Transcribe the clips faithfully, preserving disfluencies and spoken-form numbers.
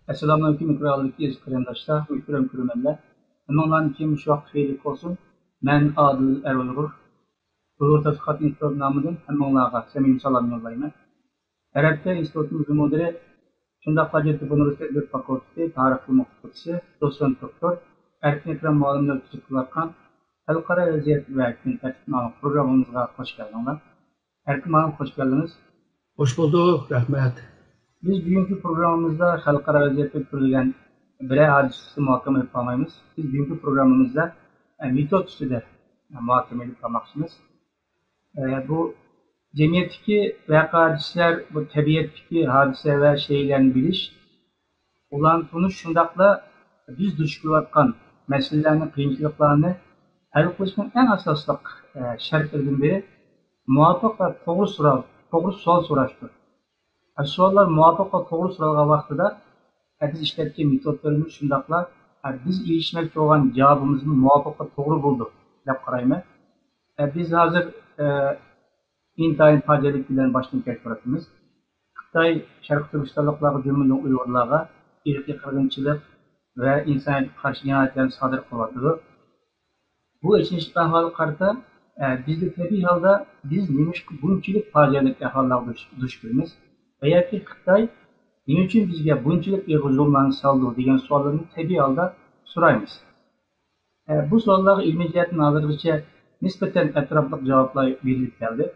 ئەسسالامۇئەلەيكۇم، ئېكرانلىقى ئەزىز قېرىنداشلار، مۇھتەرەم كۆرۈرمەنلەر. ھەممىڭلارنى كېيىن مۇشۇ ۋاقىت خەيرلىك بولسۇن. مەن ئادىل ئەرئۇيغۇر. ئۇيغۇر تەتقىقات ئىنستىتۇتى نامىدىن ھەممىڭلارغا سەمىمىي سالام يوللايمەن. ئەرەبچە ئىنستىتۇتىمىزنىڭ مۇدىرى، شۇنداقلا ھاجەتتە ئۇنىۋېرسىتېت ئىدىيەت فاكۇلتېتى تارىخ بۆلۈمى ئوقۇتقۇچىسى، دوتسېنت دوكتور ئەركىن ئەكرەم مۇئەللىمنى ئۆتكۈزۈپ قىلىۋاتقان خەلقئارا ۋەزىيەت ۋە كۈن تەرتىپى ناملىق پروگراممىمىزغا خوش كەلدىڭلار. ئەركىن مۇئەللىم، خوش كەلدىڭىز. خوش بولدۇق، رەھمەت. بىز بۈگۈنكى پروگراممىمىزدا خەلقئارا ۋەزىيەتتە كۆرۈلگەن بىرەر ھادىسىنى مۇھاكىمە ئېلىپ بارمايمىز. بىز بۈگۈنكى پروگراممىمىزدا، ئە، مېتود ئۈستىدە، ئە، مۇھاكىمە ئېلىپ بارماقچىمىز. ئە، بۇ جەمئىيەتتىكى ۋەقە ھادىسىلەر، بۇ تەبىئەتتىكى ھادىسە ۋە شەيئىلەرنى بىلىش، ئۇلارنى تونۇش، شۇنداقلا بىز دۇچ كېلىۋاتقان مەسىلىلەرنى، قىيىنچىلىقلارنى ھەل قىلىشنىڭ ئەڭ ئاساسلىق، ئە، شەرتلىرىدىن بىرى مۇۋاپىق ۋە توغرا سوراق، توغرا سوئال سوراشتۇر. ئە، سوئاللار مۇۋاپىق ۋە توغرا سورالغان ۋاقتىدا، ئە، بىز ئىشلەتكەن مېتودلىرىمىز شۇنداقلا، ئە، بىز ئېرىشمەكچى بولغان جاۋابىمىزمۇ مۇۋاپىق ۋە توغرا بولىدۇ دەپ قارايمەن. ئە، بىز ھازىر، ئە، ئىنتايىن پاجىئەلىك كۈنلەرنى باشتىن كەچۈرۈۋاتىمىز. خىتاي شەرقىي تۈركىستانلىقلارغا، جۈملىدىن ئۇيغۇرلارغا ئىرقىي قىرغىنچىلىق ۋە ئىنسانىيەتكە قارشى جىنايەتلەرنى سادىر قىلىۋاتىدۇ. بۇ ئېچىنىشلىق ئەھۋالغا قارىتا، ئە، بىزدە تەبىئىي ھالدا بىز نېمىشقا بۇنچىلىك پاجىئەلىك ئەھۋاللارغا دۇچ، دۇچ كېلىمىز ۋە ياكى خىتاي نېمە ئۈچۈن بىزگە بۇنچىلىك ئېغىر زۇلۇملارنى سالىدۇ دېگەن سوئاللارنى تەبىئىي ھالدا سورايمىز. ئە، بۇ سوئاللارغا ئىلمىي جەھەتتىن ھازىرغىچە نىسبەتەن ئەتراپلىق جاۋابلار بېرىلىپ كەلدى.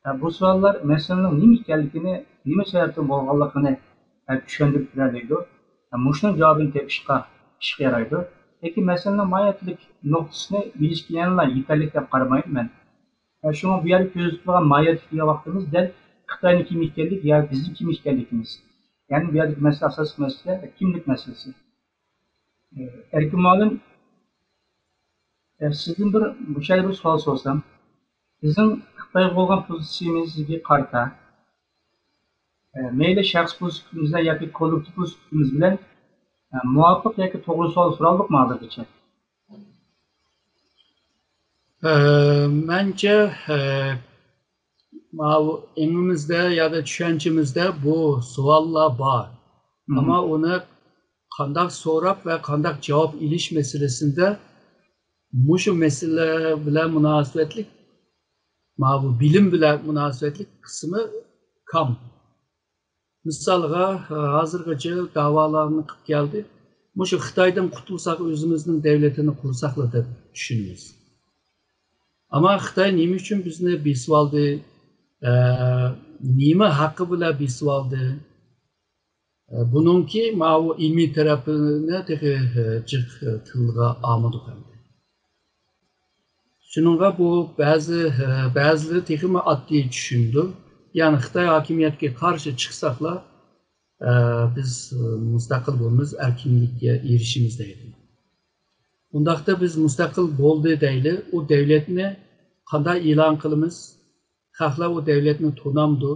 ئە، بۇ سوئاللار مەسىلىنىڭ نېمە ئىكەنلىكىنى، نېمە سەۋەبتىن بولغانلىقىنى، ئە، چۈشەندۈرۈپ بېرەلەيدۇ. ئە، مۇشۇنىڭ جاۋابىنى تېپىشقا ئىشقا يارايدۇ. لېكىن مەسىلىنىڭ ماھىيەتلىك نۇقتىسىنى بىلىشكە يەنىلا يېتەرلىك دەپ قارىمايمەن مەن. ئە، شۇڭا بۇ يەردە كۆزىتىپ تۇرغان ماھىيەتلىك دېگەن ۋاقتىمىز دەل خىتاينىڭ كىم ئىكەنلىكى يا بىزنىڭ كىم ئىكەنلىكىمىز. يەنى بۇ يەردىكى مەسىلە، ئاساسلىق مەسىلە كىملىك مەسىلىسى. ئەركىن مۇئەللىم، سىزدىن بىر، مۇشۇ يەردە بىر سوئال سورىسام، بىزنىڭ خىتايغا بولغان پوزىتسىيىمىزگە قارىتا، مەيلى شەخس بۇ سۈپىتىمىز بىلەن ياكى كوللېكتىپ بۇ سۈپىتىمىز بىلەن، مۇۋاپىق ياكى توغرا سوئال سورالدۇقمۇ ھازىرغىچە؟ ئە، مەنچە، ئە، ماۋۇ ئېڭىمىزدە يادا چۈشەنچىمىزدە بۇ سوئاللار بار. مم. ئەمما ئۇنى قانداق سوراپ ۋە قانداق جاۋاب ئېلىش مەسىلىسىندە مۇشۇ مەسىلە بىلەن مۇناسىۋەتلىك، ماۋۇ بىلىم بىلەن مۇناسىۋەتلىك قىسمى كام. مىسالغا، ھازىرغىچە داۋالارنى قىلىپ كەلدى. مۇشۇ خىتايدىن قۇتۇلساق، ئۆزىمىزنىڭ دەۋلىتىنى قۇرساقلا دەپ چۈشىنىمىز. ئەمما خىتاي نېمە ئۈچۈن بىزنى بېسىۋالدى؟ ئە، نېمە ھەققى بىلەن بېسىۋالدى؟ ئە، بۇنىڭكى ماۋۇ ئىلمىي تەرەپىنى تېخى، ئە، جىق، ئە، تىلغا ئالمىدۇق ئەمدى. شۇنىڭغا بۇ بەزى، ئە، بەزىلىرى تېخىمۇ ئاددىي چۈشىنىدۇ. يەنى خىتاي ھاكىمىيەتكە قارشى چىقساقلا، ئە، بىز، ئە، مۇستەقىل بولىمىز، ئەركىنلىككە ئېرىشىمىز دەيدۇ. ئۇنداقتا بىز مۇستەقىل بولدى دەيلى، ئۇ دەۋلەتنى قانداق ئېلان قىلىمىز؟ خەقلەر ئۇ دەۋلەتنى تونامدۇ؟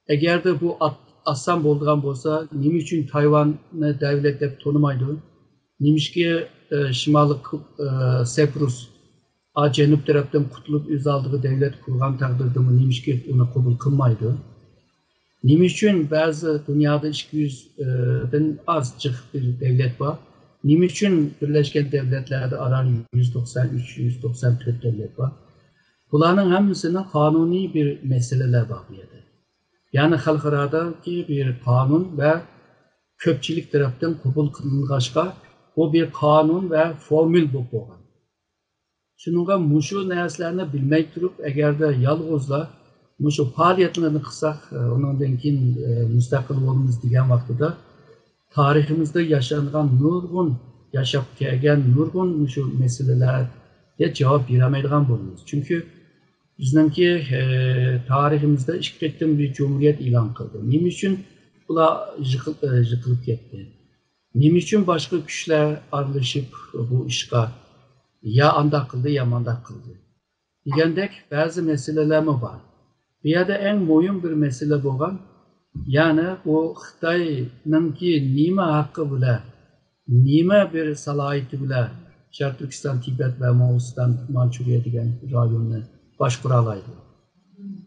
ئەگەردە بۇ ئات-، ئاسان بولىدىغان بولسا، نېمە ئۈچۈن تايۋاننى دەۋلەت دەپ تونۇمايدۇ؟ نېمىشقا، ئە، شىمالىي كۇ-، ئە، سەپرۇس، ئا، جەنۇب تەرەپتىن قۇتۇلۇپ، ئۆز ئالدىغا دەۋلەت قۇرغان تەقدىردىمۇ نېمىشقا ئۇنى قوبۇل قىلمايدۇ؟ نېمە ئۈچۈن بەزى دۇنيادا ئىككى يۈز، ئە، دىن ئاز جىق بىر دەۋلەت بار؟ نېمە ئۈچۈن بىرلەشكەن دەۋلەتلەردە ئاران يۈز توقسان ئۈچ، يۈز توقسان تۆت دەۋلەت بار؟ بۇلارنىڭ ھەممىسىنىڭ قانۇنىي بىر مەسىلىلەر بار بۇ يەردە. يەنى خەلقئارادىكى بىر قانۇن ۋە كۆپچىلىك تەرەپتىن قوبۇل قىلىنغاچقا، بۇ بىر قانۇن ۋە فورمۇل بولۇپ بولغان. شۇنىڭغا مۇشۇ نەرسىلەرنى بىلمەي تۇرۇپ، ئەگەردە يالغۇزلا مۇشۇ پائالىيەتلەرنى قىلساق، ئۇنىڭدىن كېيىن، ئە، مۇستەقىل بولىمىز دېگەن ۋاقتىدا، تارىخىمىزدا ياشانغان نۇرغۇن، ياشاپ كەلگەن نۇرغۇن مۇشۇ مەسىلىلەرگە جاۋاب بېرەلمەيدىغان بولىمىز. چۈنكى بىزنىڭكى، ئە، تارىخىمىزدا ئىككى قېتىم بىر جۇمھۇرىيەت ئېلان قىلدى. نېمە ئۈچۈن بۇلار يىقىل-، ئە، يىقىلىپ كەتتى؟ نېمە ئۈچۈن باشقا كۈچلەر ئارىلىشىپ بۇ ئىشقا يا ئانداق قىلدى، يا مانداق قىلدى دېگەندەك بەزى مەسىلىلەرمۇ بار. بۇ يەردە ئەڭ مۇھىم بىر مەسىلە بولغان، يەنى بۇ خىتاينىڭكى نېمە ھەققى بىلەن، نېمە بىر سالاھىيىتى بىلەن شەرقىي تۈركىستان، تىبەت ۋە موڭغۇلىستان، مانچۇرىيە دېگەن رايوننى باشقۇرالايدۇ؟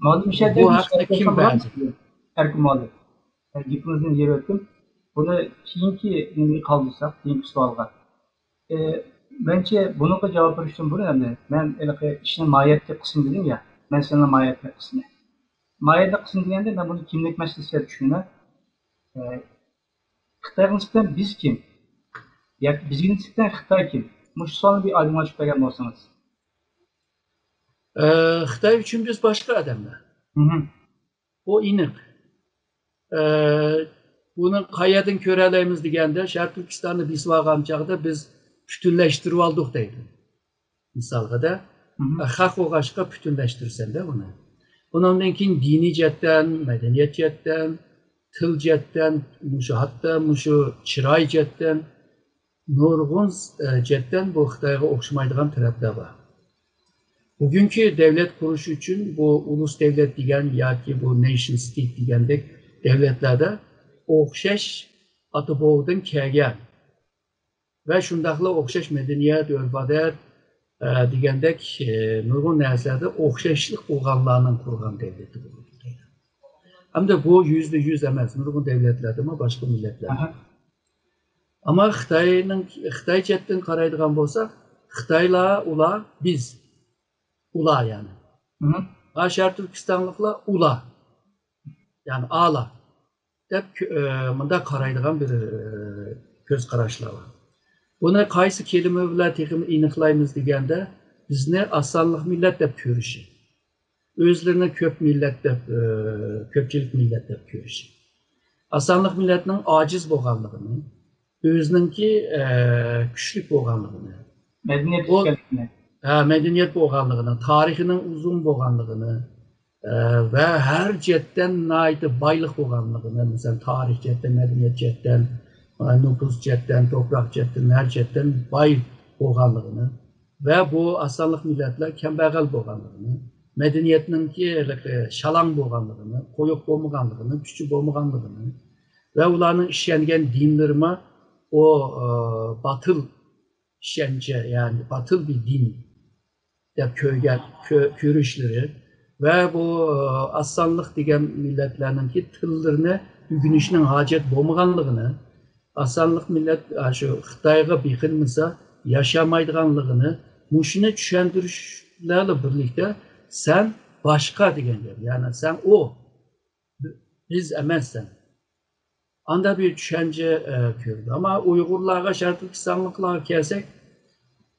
مۇئەللىم، بۇ ھەقتە كىم بەردى؟ ئەركىن مۇئەللىم، گېپىڭىزدىن يېرىۋەتتىم. بۇنى كېيىنكى نېمىگە قالدۇرساق، كېيىنكى سوئالغا. ئى، مەنچە بۇنىڭغا جاۋاب بېرىشتىن بۇرۇن، ئەمدى مەن ھېلىقى ئىشنىڭ ماھىيەتلىك قىسمى دېدىم يا، مەسىلىنىڭ ماھىيەتلىك قىسمى. ماھىيەتلىك قىسمى دېگەندە، مەن بۇنى كىملىك مەسىلىسىگە چۈشىنىمەن. ئى، خىتايغا نىسبەتەن بىز كىم؟ ياكى بىزگە نىسبەتەن خىتاي كىم؟ مۇشۇ سوئالنى بىر ئايدىڭلاشتۇرۇپ بەرگەن بولسىڭىز. ئى، خىتاي ئۈچۈن بىز باشقا ئادەملەر. مھم. بۇ ئېنىق. ئى، بۇنى قەيەردىن كۆرەلەيمىز دېگەندە، شەرقىي تۈركىستاننى بېسىۋالغان چاغدا بىز پۈتۈنلەشتۈرۈۋالدۇق دەيدۇ. مىسالغا-دە، مھم. خەق بولغاچقا پۈتۈنلەشتۈرسەن-دە ئۇنى. ئۇنىڭدىن كېيىن دىنىي جەھەتتىن، مەدەنىيەت جەھەتتىن، تىل جەھەتتىن، مۇشۇ ھەتتا مۇشۇ چىراي جەھەتتىن، نۇرغۇن، ئە، جەھەتتىن بۇ خىتايغا ئوخشىمايدىغان تەرەپلەر بار. بۈگۈنكى دەۋلەت قۇرۇش ئۈچۈن بۇ ئۇلۇس دەۋلەت دېگەن ياكى بۇ نېيشن ستېيت دېگەندەك دەۋلەتلەردە ئوخشاش ئاتا-بوۋىدىن كەلگەن ۋە شۇنداقلا ئوخشاش مەدەنىيەت، ئۆرپ-ئادەت، ئە، دېگەندەك، ئە، نۇرغۇن نەرسىلەردە ئوخشاشلىق بولغانلارنىڭ قۇرغان دەۋلىتى بولىدۇ. ئەمدى بۇ يۈزدە يۈز ئەمەس، نۇرغۇن دەۋلەتلەردىمۇ باشقا مىللەتلەر. ئەمما خىتاينىڭ، خىتاي جەھەتتىن قارايدىغان بولساق، خىتايلار، ئۇلار، بىز. ئۇلار يەنى. مھم. ھە، شەرقىي تۈركىستانلىقلار ئۇلار. يەنى ئالا دەپ كۆ-، ئە، مۇنداق قارايدىغان بىر، ئە، كۆز قاراشلار بار. بۇنى قايسى كەلىمە بىلەن تېخىمۇ ئېنىقلايمىز دېگەندە، بىزنى ئاز سانلىق مىللەت دەپ كۆرۈشى، ئۆزلىرىنى كۆپ مىللەت دەپ، ئە، كۆپچىلىك مىللەت دەپ كۆرۈشى، ئاز سانلىق مىللەتنىڭ ئاجىز بولغانلىقىنى، ئۆزىنىڭكى، ئە، كۈچلۈك بولغانلىقىنى، مەدەنىيەت ئۇ-، ئىكەنلىكىنى. ھە، مەدەنىيەت بولغانلىقىنى، تارىخىنىڭ ئۇزۇن بولغانلىقىنى، ئە، ۋە ھەر جەھەتتىن ناھايىتى بايلىق بولغانلىقىنى، مەسىلەن، تارىخ جەھەتتىن، مەدەنىيەت جەھەتتىن، ئە، نوپۇس جەھەتتىن، توپراق جەھەتتىن، ھەر جەھەتتىن باي بولغانلىقىنى ۋە بۇ ئاز سانلىق مىللەتلەر كەمبەغەل بولغانلىقىنى، مەدەنىيەتنىڭكى ھېلىقى شالاڭ بولغانلىقىنى، قويۇق بولمىغانلىقىنى، كۈچى بولمىغانلىقىنى ۋە ئۇلارنىڭ ئىشەنگەن دىنلىرىمۇ ئۇ، ئە، باتىل ئىشەنچە، يەنى باتىل بىر دىن دەپ كۆرگەن، كۆ-، كۆرۈشلىرى ۋە بۇ، ئە، ئاز سانلىق دېگەن مىللەتلەرنىڭكى تىللىرىنى ئۆگىنىشنىڭ ھاجەت بولمىغانلىقىنى، ئاز سانلىق مىللەت، ئە، شۇ خىتايغا بېقىنمىسا ياشىيالمايدىغانلىقىنى، مۇشۇنى چۈشەندۈرۈشلەر بىلەن بىرلىكتە سەن باشقا دېگەن گەپ، يەنى سەن ئۇ، بىز ئەمەس سەن. ئانداق بىر چۈشەنچە، ئە، كۆرىدۇ. ئەمما ئۇيغۇرلارغا، شەرقىي تۈركىستانلىقلارغا كەلسەك،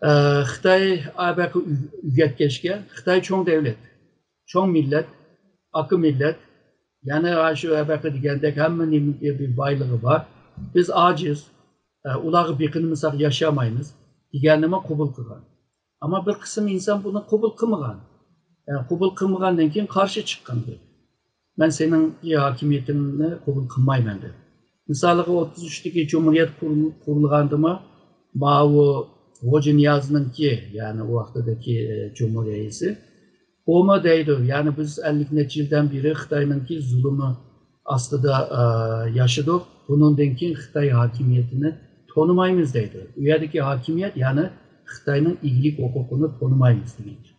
ئە، خىتاي ئابەقە ئۆ-، ئۆگەتكەچكە، خىتاي چوڭ دەۋلەت، چوڭ مىللەت، ئاكا مىللەت، يەنى شۇ ئابەقە دېگەندەك ھەممە نېمىگە بىر بايلىقى بار. بىز ئاجىز، ئە، ئۇلارغا بېقىنمىساق ياشىيالمايمىز دېگەننىمۇ قوبۇل قىلغان. ئەمما بىر قىسىم ئىنسان بۇنى قوبۇل قىلمىغان. يەنى قوبۇل قىلمىغاندىن كېيىن قارشى چىققان گەپ. مەن سېنىڭ ھاكىمىيىتىڭنى قوبۇل قىلمايمەن دەپ. مىسالىغا، ئوتتۇز ئۈچتىكى جۇمھۇرىيەت قۇرۇل-، قۇرۇلغاندىمۇ ماۋۇ غوجانىيازنىڭكى، يەنى ئۇ ۋاقتىدىكى، ئە، جۇمھۇر رەئىسى، ئۇمۇ دەيدۇ، يەنى بىز ئەللىك نەچچە يىلدىن بېرى خىتاينىڭكى زۇلۇمى ئاستىدا، ئە، ياشىدۇق. بۇنىڭدىن كېيىن خىتاي ھاكىمىيىتىنى تونۇمايمىز دەيدۇ. ئۇ يەردىكى ھاكىمىيەت، يەنى خىتاينىڭ ئىگىلىك ھوقۇقىنى تونۇمايمىز دېگەن گەپ.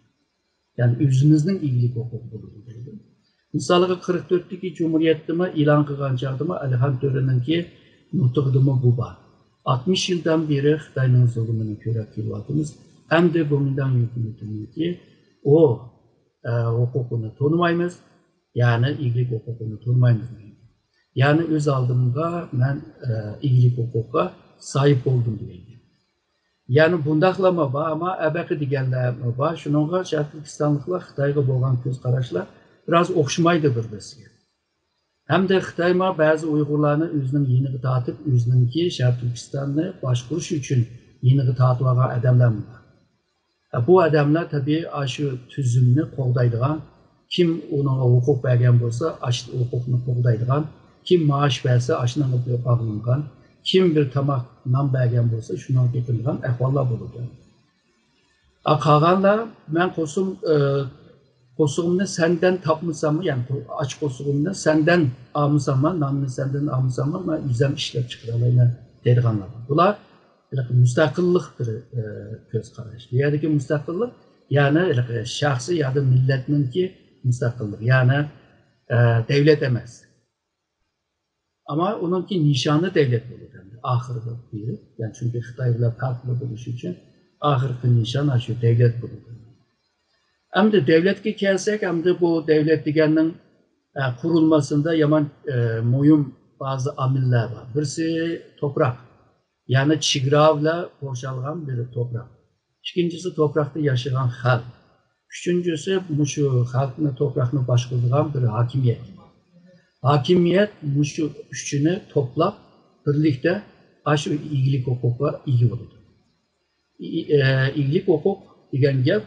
يەنى ئۆزىمىزنىڭ ئىگىلىك ھوقۇقى بولىدۇ دەيدۇ. مىسالىغا، قىرىق تۆتتىكى جۇمھۇرىيەتتىمۇ ئېلان قىلغان چاغدىمۇ ئەلىخان تۆرىنىڭكى نۇتۇقىدىمۇ بۇ بار. ئاتمىش يىلدىن بېرى خىتاينىڭ زۇلۇمىنى كۆرۈپ كېلىۋاتىمىز. ئەمدى گومىنداڭ ھۆكۈمىتىنىڭكى ئۇ، ئە، ھوقۇقىنى تونۇمايمىز، يەنى ئىگىلىك ھوقۇقىنى تونۇمايمىز دېگەن. يەنى ئۆز ئالدىمغا مەن، ئە، ئىگىلىك ھوقۇققا ساھىب بولدۇم دېگەن گەپ. يەنى بۇنداقلارمۇ بار، ئەمما ئەبەقە دېگەنلەرمۇ بار. شۇنىڭغا شەرقىي تۈركىستانلىقلار خىتايغا بولغان كۆز قاراشلار بىراز ئوخشىمايدۇ بىر-بىرسىگە. ھەمدە خىتايمۇ بەزى ئۇيغۇرلارنى ئۆزىنىڭ يېنىغا تارتىپ، ئۆزىنىڭكى شەرقىي تۈركىستاننى باشقۇرۇش ئۈچۈن يېنىغا تارتىۋالغان ئادەملەرمۇ بار. بۇ ئادەملەر تەبىئىي ئاشۇ تۈزۈمنى قوغدايدىغان، كىم ئۇنىڭغا ھوقۇق بەرگەن بولسا، ئاشۇ ھوقۇقنى قوغدايدىغان، كىم مائاش بەرسە، ئاشۇنىڭغا باغلانغان، كىم بىر تاماق نان بەرگەن بولسا، شۇنىڭغا بېقىنىدىغان ئەھۋاللار بولىدۇ. ئا، قالغانلار، مەن قورسىقىم-، ئى، قورسىقىمنى سەندىن تاپمىساممۇ، يەنى قو-، ئاچ قورسىقىمنى سەندىن ئالمىساممۇ، ناننى سەندىن ئالمىساممۇ، مەن ئۆزۈم ئىشلەپ چىقىرالايمەن دەيدىغانلار بار. بۇلار ھېلىقى مۇستەقىللىق بىر، ئى، كۆز قاراش. بۇ يەردىكى مۇستەقىللىق، يەنى ھېلىقى شەخسىي يا مىللەتنىڭكى مۇستەقىللىقى، يەنى، ئى، دەۋلەت ئەمەس. ئەمما ئۇنىڭكى نىشانى دەۋلەت بولىدۇ ئەمدى ئاخىرىدا بېرىپ. يەنى چۈنكى خىتاي بىلەن پەرقلىق بولۇش ئۈچۈن ئاخىرقى نىشان شۇ دەۋلەت بولىدۇ. ئەمدى دەۋلەتكە كەلسەك، ئەمدى بۇ دەۋلەت دېگەننىڭ، ئە، قۇرۇلمىسىدا يامان، ئە، مۇھىم بەزى ئامىللار بار. بىرسى توپراق، يەنى چېگرا بىلەن قورشالغان بىر توپراق. ئىككىنچىسى توپراقتا ياشىغان خەلق. ئۈچىنچىسى مۇشۇ خەلقنى، توپراقنى باشقۇرىدىغان بىر ھاكىمىيەت. ھاكىمىيەت مۇشۇ ئۈچىنى توپلاپ، بىرلىكتە ئاشۇ ئىگىلىك ھوقۇققا ئىگە بولىدۇ. ئى-، ئى-، ئە، ئىگىلىك ھوقۇق دېگەن گەپ،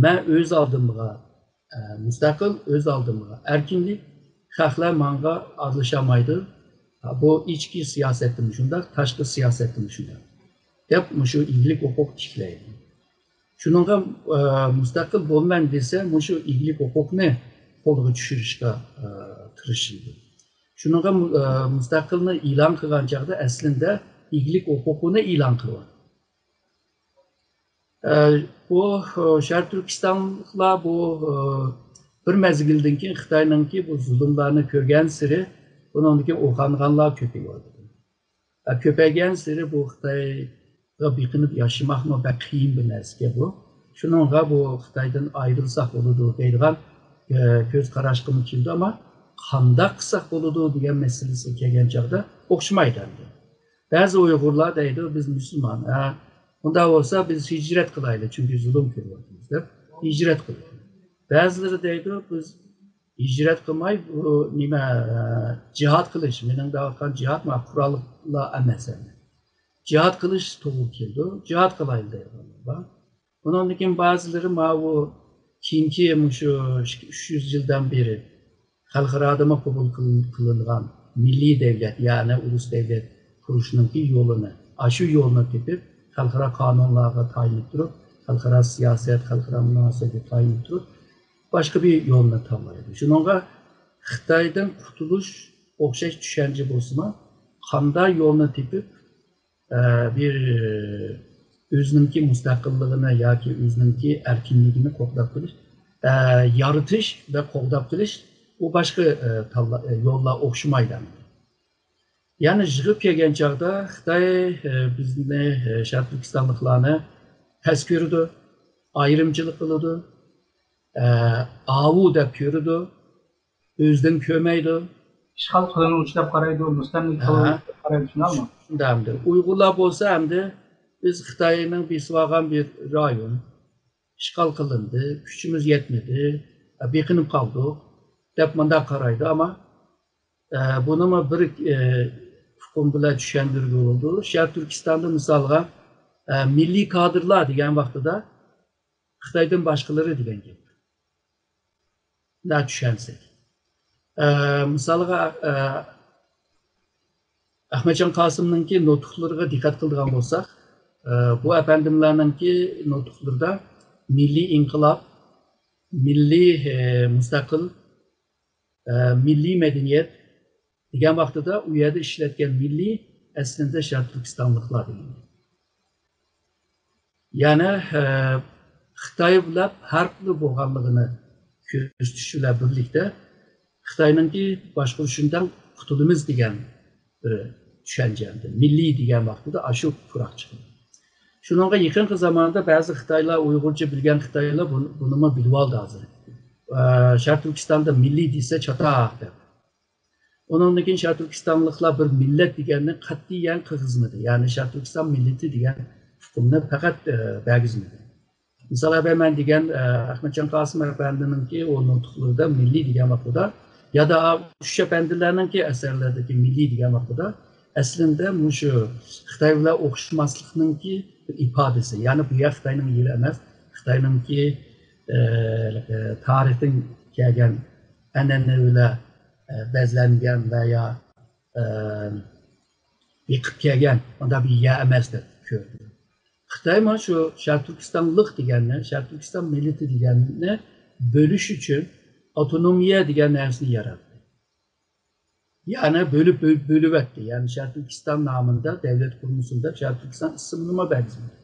مەن ئۆز ئالدىمغا، ئە، مۇستەقىل، ئۆز ئالدىمغا ئەركىنلىك، خەقلەر ماڭا ئارىلىشالمايدۇ. بۇ ئىچكى سىياسەتتىمۇ شۇنداق، تاشقى سىياسەتتىمۇ شۇنداق، دەپ مۇشۇ ئىگىلىك ھوقۇق تىكلەيدۇ. شۇنىڭغا، ئە، مۇستەقىل بولىمەن دېسە، مۇشۇ ئىگىلىك ھوقۇقنى قولغا چۈشۈرۈشكە، ئە، تىرىشىدۇ. شۇنىڭغا، ئە، مۇستەقىلنى ئېلان قىلغان چاغدا ئەسلىندە ئىگىلىك ھوقۇقىنى ئېلان قىلىۋاتىدۇ. ئە، بۇ، ئە، شەرقىي تۈركىستانلىقلار بۇ، ئە، بىر مەزگىلدىن كېيىن خىتاينىڭكى بۇ زۇلۇملارنى كۆرگەنسېرى، بۇنىڭدىن كېيىن ئويغانغانلار كۆپىيىۋاتىدۇ. ئە، كۆپەيگەنسېرى بۇ خىتايغا بېقىنىپ ياشىماقمۇ بەك قىيىن بىر نەرسىكەن بۇ. شۇنىڭغا بۇ خىتايدىن ئايرىلساق بولىدۇ دەيدىغان، ئە، كۆز قاراشقىمۇ كېلىدۇ، ئەمما قانداق قىلساق بولىدۇ دېگەن مەسىلىسىگە كەلگەن چاغدا ئوخشىمايدۇ ئەمدى. بەزى ئۇيغۇرلار دەيدۇ، بىز مۇسۇلمان، ھە، ئۇنداق بولسا بىز ھىجرەت قىلايلى، چۈنكى زۇلۇم كۆرۈۋاتىمىز دەپ ھىجرەت قىلىدۇ. بەزىلىرى دەيدۇ، بىز ھىجرەت قىلماي، بۇ نېمە، جىھاد قىلىش، مېنىڭ دەۋاتقان جىھاد مانا قوراللار ئەمەس ئەمدى. جىھاد قىلىش توغرا كېلىدۇ، جىھاد قىلايلى دەيدىغانلار بار. ئۇنىڭدىن كېيىن بەزىلىرى ماۋۇ كېيىنكى مۇشۇ ئۈچ يۈز يىلدىن بېرى خەلقئارادىمۇ قوبۇل قىلىنغان مىللىي دەۋلەت، يەنى ئۇلۇس دەۋلەت قۇرۇشنىڭكى يولىنى، ئاشۇ يولنى تېپىپ، خەلقئارا قانۇنلارغا تايىنىپ تۇرۇپ، خەلقئارا سىياسەت، خەلقئارا مۇناسىۋەتكە تايىنىپ تۇرۇپ، باشقا بىر يولنى تاللايدۇ. شۇنىڭغا خىتايدىن قۇتۇلۇش ئوخشاش چۈشەنچە بولسىمۇ، قانداق يولنى تېپىپ، ئە، بىر ئۆزىنىڭكى مۇستەقىللىقىنى ياكى ئۆزىنىڭكى ئەركىنلىكىنى قوغداپ قېلىش، ئە، يارىتىش ۋە قوغداپ قېلىش، ئۇ باشقا، ئە، تاللا-، ئە، يوللار ئوخشىمايدۇ ئەمدى. يەنى يىغىپ كەلگەن چاغدا خىتاي، ئە، بىزنى، ئە، شەرقىي تۈركىستانلىقلارنى پەس كۆرىدۇ، ئايرىمچىلىق قىلىدۇ، ئە، ئاۋۇ دەپ كۆرىدۇ، ئۆزىدىن كۆرمەيدۇ. ئىشغال قىلىنغۇچى دەپ قارايدۇ، مۇستەملىكە قىلىنغۇچى دەپ قارايدۇ، شۇنداقمۇ؟ شۇنداق ئەمدى. ئۇيغۇرلار بولسا ئەمدى بىز خىتاينىڭ بېسىۋالغان بىر رايون، ئىشغال قىلىندى، كۈچىمىز يەتمىدى، بېقىنىپ قالدۇق دەپ مۇنداق قارايدۇ. ئەمما، ئە، بۇنىمۇ بىر، ئە، ئۇقۇم بىلەن چۈشەندۈرگىلى بولىدۇ. شەرقىي تۈركىستاندا مىسالغا، ئە، مىللىي كادىرلار دېگەن ۋاقتىدا خىتايدىن باشقىلىرى دېگەن گەپ. مۇنداق چۈشەنسەك. ئە، مىسالغا، ئە، ئەخمەتجان قاسىمنىڭكى نۇتۇقلىرىغا دىققەت قىلىدىغان بولساق، ئە، بۇ ئەپەندىملەرنىڭكى نۇتۇقلىرىدا مىللىي ئىنقىلاب، مىللىي، ئە، مۇستەقىل، ئە، مىللىي مەدەنىيەت دېگەن ۋاقتىدا ئۇ يەردە ئىشلەتكەن مىللىي ئەسلىدە شەرقىي تۈركىستانلىقلار دېگەن. يەنى، ئە، خىتاي بىلەن پەرقلىق بولغانلىقىنى كۆرسىتىش بىلەن بىرلىكتە، خىتاينىڭكى باشقۇرۇشىدىن قۇتۇلىمىز دېگەن بىر چۈشەنچە، مىللىي دېگەن ۋاقتىدا ئاشۇ پۇراق چىقىدۇ. شۇنىڭغا يېقىنقى زاماندا بەزى خىتايلار، ئۇيغۇرچە بىلگەن خىتايلار بۇنى، بۇنىمۇ بىلىۋالدى ھازىر. ئە، شەرقىي تۈركىستاندا مىللىي دېسە چاتاق دەپ. ئۇنىڭدىن كېيىن شەرقىي تۈركىستانلىقلار بىر مىللەت دېگەننى قەتئىيەن قىلغۇزمىدى. يەنى شەرقىي تۈركىستان مىللىتى دېگەن ئۇقۇمنى پەقەت، ئە، بەرگۈزمىدى. مىسال بەرمەن دېگەن، ئە، ئەخمەتجان قاسىم ئەپەندىنىڭكى ئۇ نۇتۇقلىرىدا مىللىي دېگەن ۋاقتىدا، يا دا ئۇ چۈش ئەپەندىلەرنىڭكى ئەسەرلىرىدىكى مىللىي دېگەن ۋاقتىدا، ئەسلىندە مۇشۇ خىتاي بىلەن ئوخشىماسلىقنىڭكى بىر ئىپادىسى. يەنى بۇ يەر خىتاينىڭ يېرى ئەمەس، خىتاينىڭكى، ئە، تارىختىن كەلگەن ئەنئەنىۋىلەر، ئە، بەزلەنگەن ۋە يا، ئە، بېقىپ كەلگەن ئانداق بىر يەر ئەمەس دەپ كۆردى. خىتاي مانا شۇ شەرقىي تۈركىستانلىق دېگەننى، شەرقىي تۈركىستان مىللىتى دېگەننى بۆلۈش ئۈچۈن ئاپتونومىيە دېگەن نەرسىنى ياراتتى. يەنى بۆلۈپ، بۆ-، بۆلۈۋەتتى. يەنى شەرقىي تۈركىستان نامىدا دەۋلەت قۇرمىسۇن دەپ شەرقىي تۈركىستان ئىسمىنىمۇ بەرگۈزمىدى.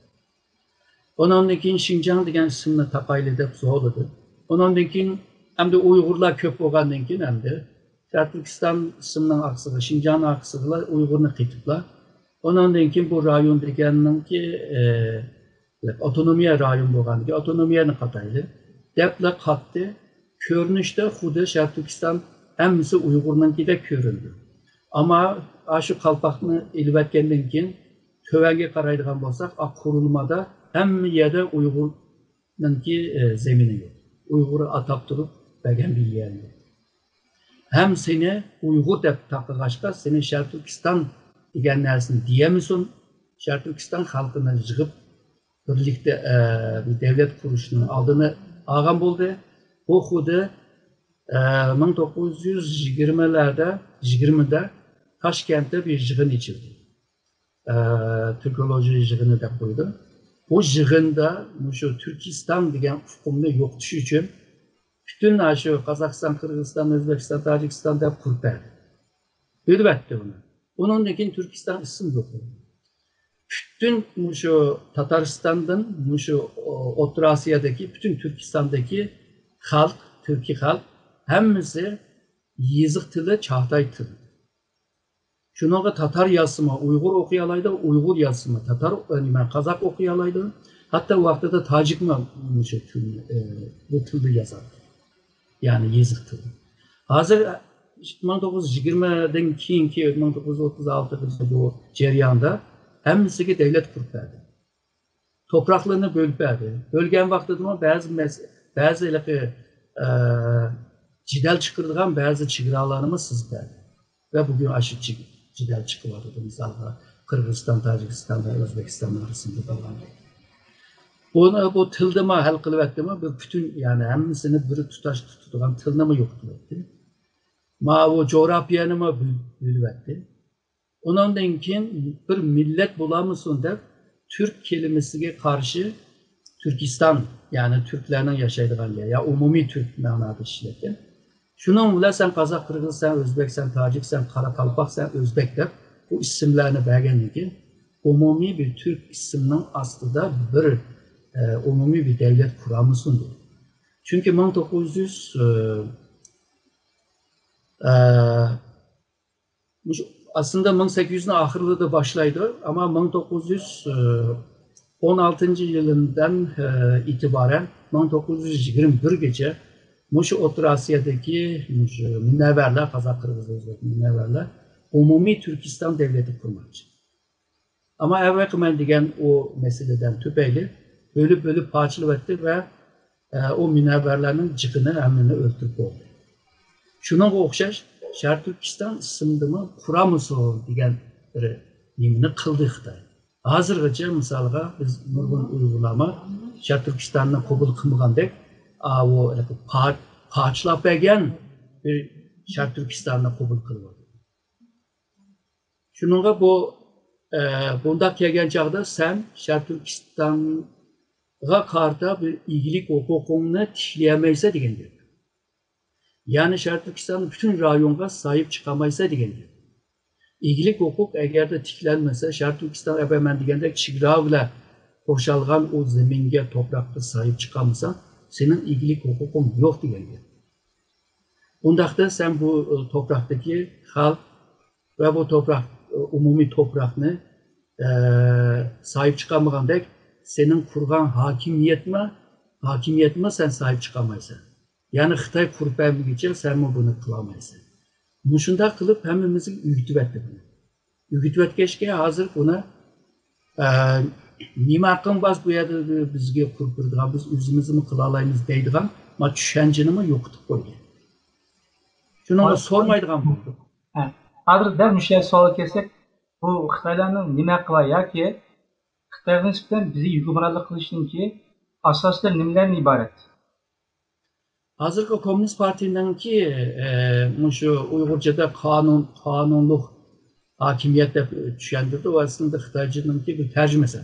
ئۇنىڭدىن كېيىن شىنجاڭ دېگەن ئىسىمنى تاقايلى دەپ زورلىدى. ئۇنىڭدىن كېيىن ئەمدى ئۇيغۇرلار كۆپ بولغاندىن كېيىن ئەمدى شەرقىي تۈركىستان ئىسمىنىڭ ئارقىسىغا، شىنجاڭنىڭ ئارقىسىغىلا ئۇيغۇرنى قېتىپلا، ئۇنىڭدىن كېيىن بۇ رايون دېگەننىڭكى، ئە، ئاپتونومىيە رايون بولغاندىكىن ئاپتونومىيەنى قاتايلى دەپلا قاتتى. كۆرۈنۈشتە خۇددى شەرقىي تۈركىستان ھەممىسى ئۇيغۇرنىڭكىدەك كۆرۈندى. ئەمما ئاشۇ قالپاقنى ئېلىۋەتكەندىن كېيىن تۆۋەنگە قارايدىغان بولساق، ئا قۇرۇلمىدا ھەممە يەردە ئۇيغۇرنىڭكى، ئە، زېمىنى يوق. ئۇيغۇر ئاتاپ تۇرۇپ بەرگەن بىر يەر يوق. ھەم سېنى ئۇيغۇر دەپ تاقىغاچقا، سېنى شەرقىي تۈركىستان دېگەن نەرسىنى دېيەلمىسۇن، شەرقىي تۈركىستان خەلقىنى يىغىپ، بىرلىكتە، ئە، بىر دەۋلەت قۇرۇشنىڭ ئالدىنى ئالغان بولدى. بۇ خۇددى، ئە، مىڭ توققۇز يۈز يىگىرمىلەردە، يىگىرمىدە تاشكەنتتە بىر يىغىن ئېچىلدى. ئە، تۈركولوژىيە يىغىنى دەپ قويىدۇ. بۇ يىغىندا مۇشۇ تۈركىستان دېگەن ئۇقۇمنى يوقىتىش ئۈچۈن پۈتۈن ئاشۇ قازاقىستان، قىرغىزىستان، ئۆزبېكىستان، تاجىكىستان دەپ قۇرۇپ بەردى. بۆلۈۋەتتى ئۇنى. ئۇنىڭدىن كېيىن تۈركىستان ئىسىم يوق بولدى. پۈتۈن مۇشۇ تاتارىستاندىن، مۇشۇ ئوتتۇرا ئاسىيادىكى، پۈتۈن تۈركىستاندىكى خەلق، تۈركىي خەلق ھەممىسى يېزىق تىلى، چاغتاي تىلى. شۇنىڭغا تاتار يازسىمۇ ئۇيغۇر ئوقۇيالايدۇ، ئۇيغۇر يازسىمۇ تاتار، نېمە، قازاق ئوقۇيالايدۇ. ھەتتا ۋاقتىدا تاجىكمۇ مۇشۇ تىلنى، ئە، بۇ تىلدا يازاتتى. يەنى يېزىق تىلى. ھازىر مىڭ توققۇز يۈز يىگىرمىدىن كېيىنكى مىڭ توققۇز يۈز ئوتتۇز ئالتىغىچە بۇ جەرياندا ھەممىسىگە دەۋلەت قۇرۇپ بەردى. توپراقلىرىنى بۆلۈپ بەردى. بۆلگەن ۋاقتىدىمۇ بەزى مەس-، بەزى ھېلىقى، ئە، جېدەل چىقىرىدىغان بەزى چېگرالارنىمۇ سىزىپ بەردى. ۋە بۈگۈن ئاشۇ جېدەل چىقىۋاتىدۇ. مىسالغا، قىرغىزىستان، تاجىكىستان ۋە ئۆزبېكىستان ئارىسىدا بولغان. بۇنى بۇ تىلدىمۇ ھەل قىلىۋەتتىمۇ، بىر پۈتۈن، يەنى ھەممىسىنى بىر تۇتاش تۇتىدىغان تىلنىمۇ يوقىتىۋەتتى. ماۋۇ جۇغراپىيەنىمۇ بۆ-، بۆلۈۋەتتى. ئۇنىڭدىن كېيىن بىر مىللەت بولالمىسۇن دەپ، تۈرك كەلىمىسىگە قارشى تۈركىستان، يەنى تۈركلەرنىڭ ياشايدىغان يەر، يا ئومۇمىي تۈرك مەنادا ئىشلەتكەن. شۇنىڭ بىلەن سەن قازاق، قىرغىز، سەن ئۆزبەك، سەن تاجىك، سەن قاراقالپاق، سەن ئۆزبەك دەپ بۇ ئىسىملارنى بەرگەندىن كېيىن، ئومۇمىي بىر تۈرك ئىسمىنىڭ ئاستىدا بىر، ئە، ئومۇمىي بىر دەۋلەت قۇرالمىسۇن دېدى. چۈنكى مىڭ توققۇز يۈز، ئە، ئە، مۇشۇ ئەسلىدە مىڭ سەككىز يۈزنىڭ ئاخىرلىرىدا باشلايدۇ، ئەمما مىڭ توققۇز يۈز ئون ئالتىنچى يىلىدىن ئېتىبارەن مىڭ توققۇز يۈز يىگىرمە بىرگىچە مۇشۇ ئوتتۇرا ئاسىيادىكى مۇشۇ مۇنەۋۋەرلەر، قازاق، قىرغىز، ئۆزبەك مۇنەۋۋەرلەر ئومۇمىي تۈركىستان دەۋلىتى قۇرماقچى. ئەمما ئەۋەقە مەن دېگەن ئۇ مەسىلىدىن تۈپەيلى بۆلۈپ-بۆلۈپ پارچىلىۋەتتى ۋە، ئە، ئۇ مۇنەۋۋەرلەرنىڭ جىقىنى ھەممىنى ئۆلتۈرۈپ بولدى. شۇنىڭغا ئوخشاش شەرقىي تۈركىستان ئىسمىدىمۇ قۇرامىسۇ دېگەن بىر نېمىنى قىلدى خىتاي. ھازىرغىچە مىسالغا بىز نۇرغۇن ئۇيغۇرلارمۇ شەرقىي تۈركىستاننى قوبۇل قىلمىغاندەك، ئاۋۇ پار-، پارچىلاپ بەرگەن بىر شەرقىي تۈركىستاننى قوبۇل قىلىۋاتىدۇ. شۇنىڭغا بۇ، ئە، بۇنداق كەلگەن چاغدا سەن شەرقىي تۈركىستانغا قارىتا بىر ئىگىلىك ھوقۇقۇڭنى تىكلىيەلمەيسەن دېگەن گەپ. يەنى شەرقىي تۈركىستاننىڭ پۈتۈن رايونغا ساھىب چىقالمايسەن دېگەن گەپ. ئىگىلىك ھوقۇق ئەگەردە تىكلەنمىسە، شەرقىي تۈركىستان ئەگەر مەن دېگەندەك چېگرا بىلەن قورشالغان ئۇ زېمىنگە، توپراققا ساھىب چىقالمىساڭ، سېنىڭ ئىگىلىك ھوقۇقۇڭ يوق دېگەن گەپ. ئۇنداقتا سەن بۇ، ئە، توپراقتىكى خەلق ۋە بۇ توپراق، ئومۇمىي توپراقنى، ئە، ساھىب چىقالمىغاندەك، سېنىڭ قۇرغان ھاكىمىيەتمۇ، ھاكىمىيەتمۇ سەن ساھىب چىقالمايسەن. يەنى خىتاي قۇرۇپ بەرمىگۈچە سەنمۇ بۇنى قىلالمايسەن. مۇشۇنداق قىلىپ ھەممىمىزگە ئۆگىتىۋەتتى بۇنى. ئۆگىتىۋەتكەچكە ھازىر بۇنى، ئە، نېمە ھەققىڭ بار بۇ يەردە بىزگە قۇرۇپ بېرىدىغان، بىز ئۆزىمىزمۇ قىلالايمىز دەيدىغان ما چۈشەنچىنىمۇ يوقىتىپ قويدى. شۇنىڭغا سورىمايدىغان بولدۇق. ھە. ھازىر دەل مۇشۇ يەردە سوئالغا كەلسەك، بۇ خىتايلارنىڭ نېمە ھەققى بار ياكى خىتايغا نىسبەتەن بىزگە ھۆكۈمرانلىق قىلىشنىڭكى ئاساسلىرى نېمىلەردىن ئىبارەت؟ ھازىرقى كوممۇنىست پارتىيىنىڭكى، ئە، مۇشۇ ئۇيغۇرچىدا قانۇن، قانۇنلۇق ھاكىمىيەت دەپ چۈشەندۈرىدۇ. ئۇ ئەسلىدە خىتايچىنىڭكى بىر تەرجىمىسى.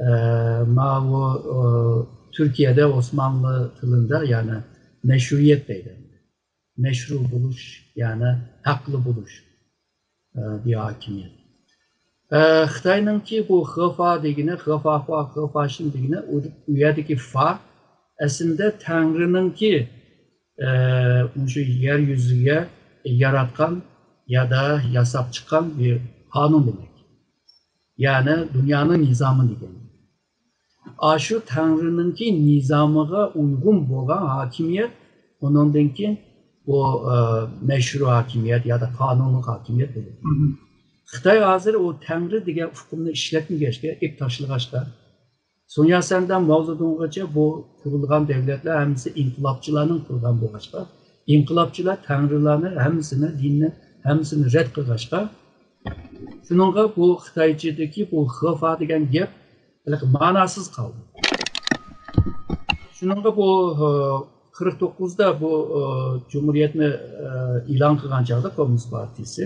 ئە، ماۋۇ، ئە، تۈركىيەدە ئوسمانلى تىلىدا، يەنى مەشرۇئىيەت دەيدۇ. مەشرۇ بولۇش، يەنى ھەقلىق بولۇش، ئە، بىر ھاكىمىيەت. ئە، خىتاينىڭكى بۇ خېفا دېگىنى، خېفاخۇا، خېفاشىن دېگىنى، ئۇ، ئۇ يەردىكى فا ئەسلىدە تەڭرىنىڭكى، ئە، مۇشۇ يەر يۈزىگە ياراتقان يادا ياساپ چىققان بىر قانۇن دېمەك. يەنى دۇنيانىڭ نىزامى دېگەن. ئاشۇ تەڭرىنىڭكى نىزامىغا ئۇيغۇن بولغان ھاكىمىيەت، ئۇنىڭدىن كېيىن بۇ، ئە، مەشرۇ ھاكىمىيەت يادا قانۇنلۇق ھاكىمىيەت بولىدۇ. خىتاي ھازىر ئۇ تەڭرى دېگەن ئۇقۇمنى ئىشلەتمىگەچكە، ئېلىپ تاشلىغاچقا، سۇن ياتسەندىن ماۋزېدۇڭغىچە بۇ قۇرۇلغان دۆلەتلەر ھەممىسى ئىنقىلابچىلارنىڭ قۇرغان بولغاچقا، ئىنقىلابچىلار تەڭرىلەرنى ھەممىسىنى، دىننى ھەممىسىنى رەت قىلغاچقا، شۇنىڭغا بۇ خىتايچىدىكى بۇ خېفا دېگەن گەپ ھېلىقى ماناسىز قالدى. شۇنىڭغا بۇ، ئى، قىرىق توققۇزدا بۇ، ئى، جۇمھۇرىيەتنى، ئى، ئېلان قىلغان چاغدا كوممۇنىست پارتىيىسى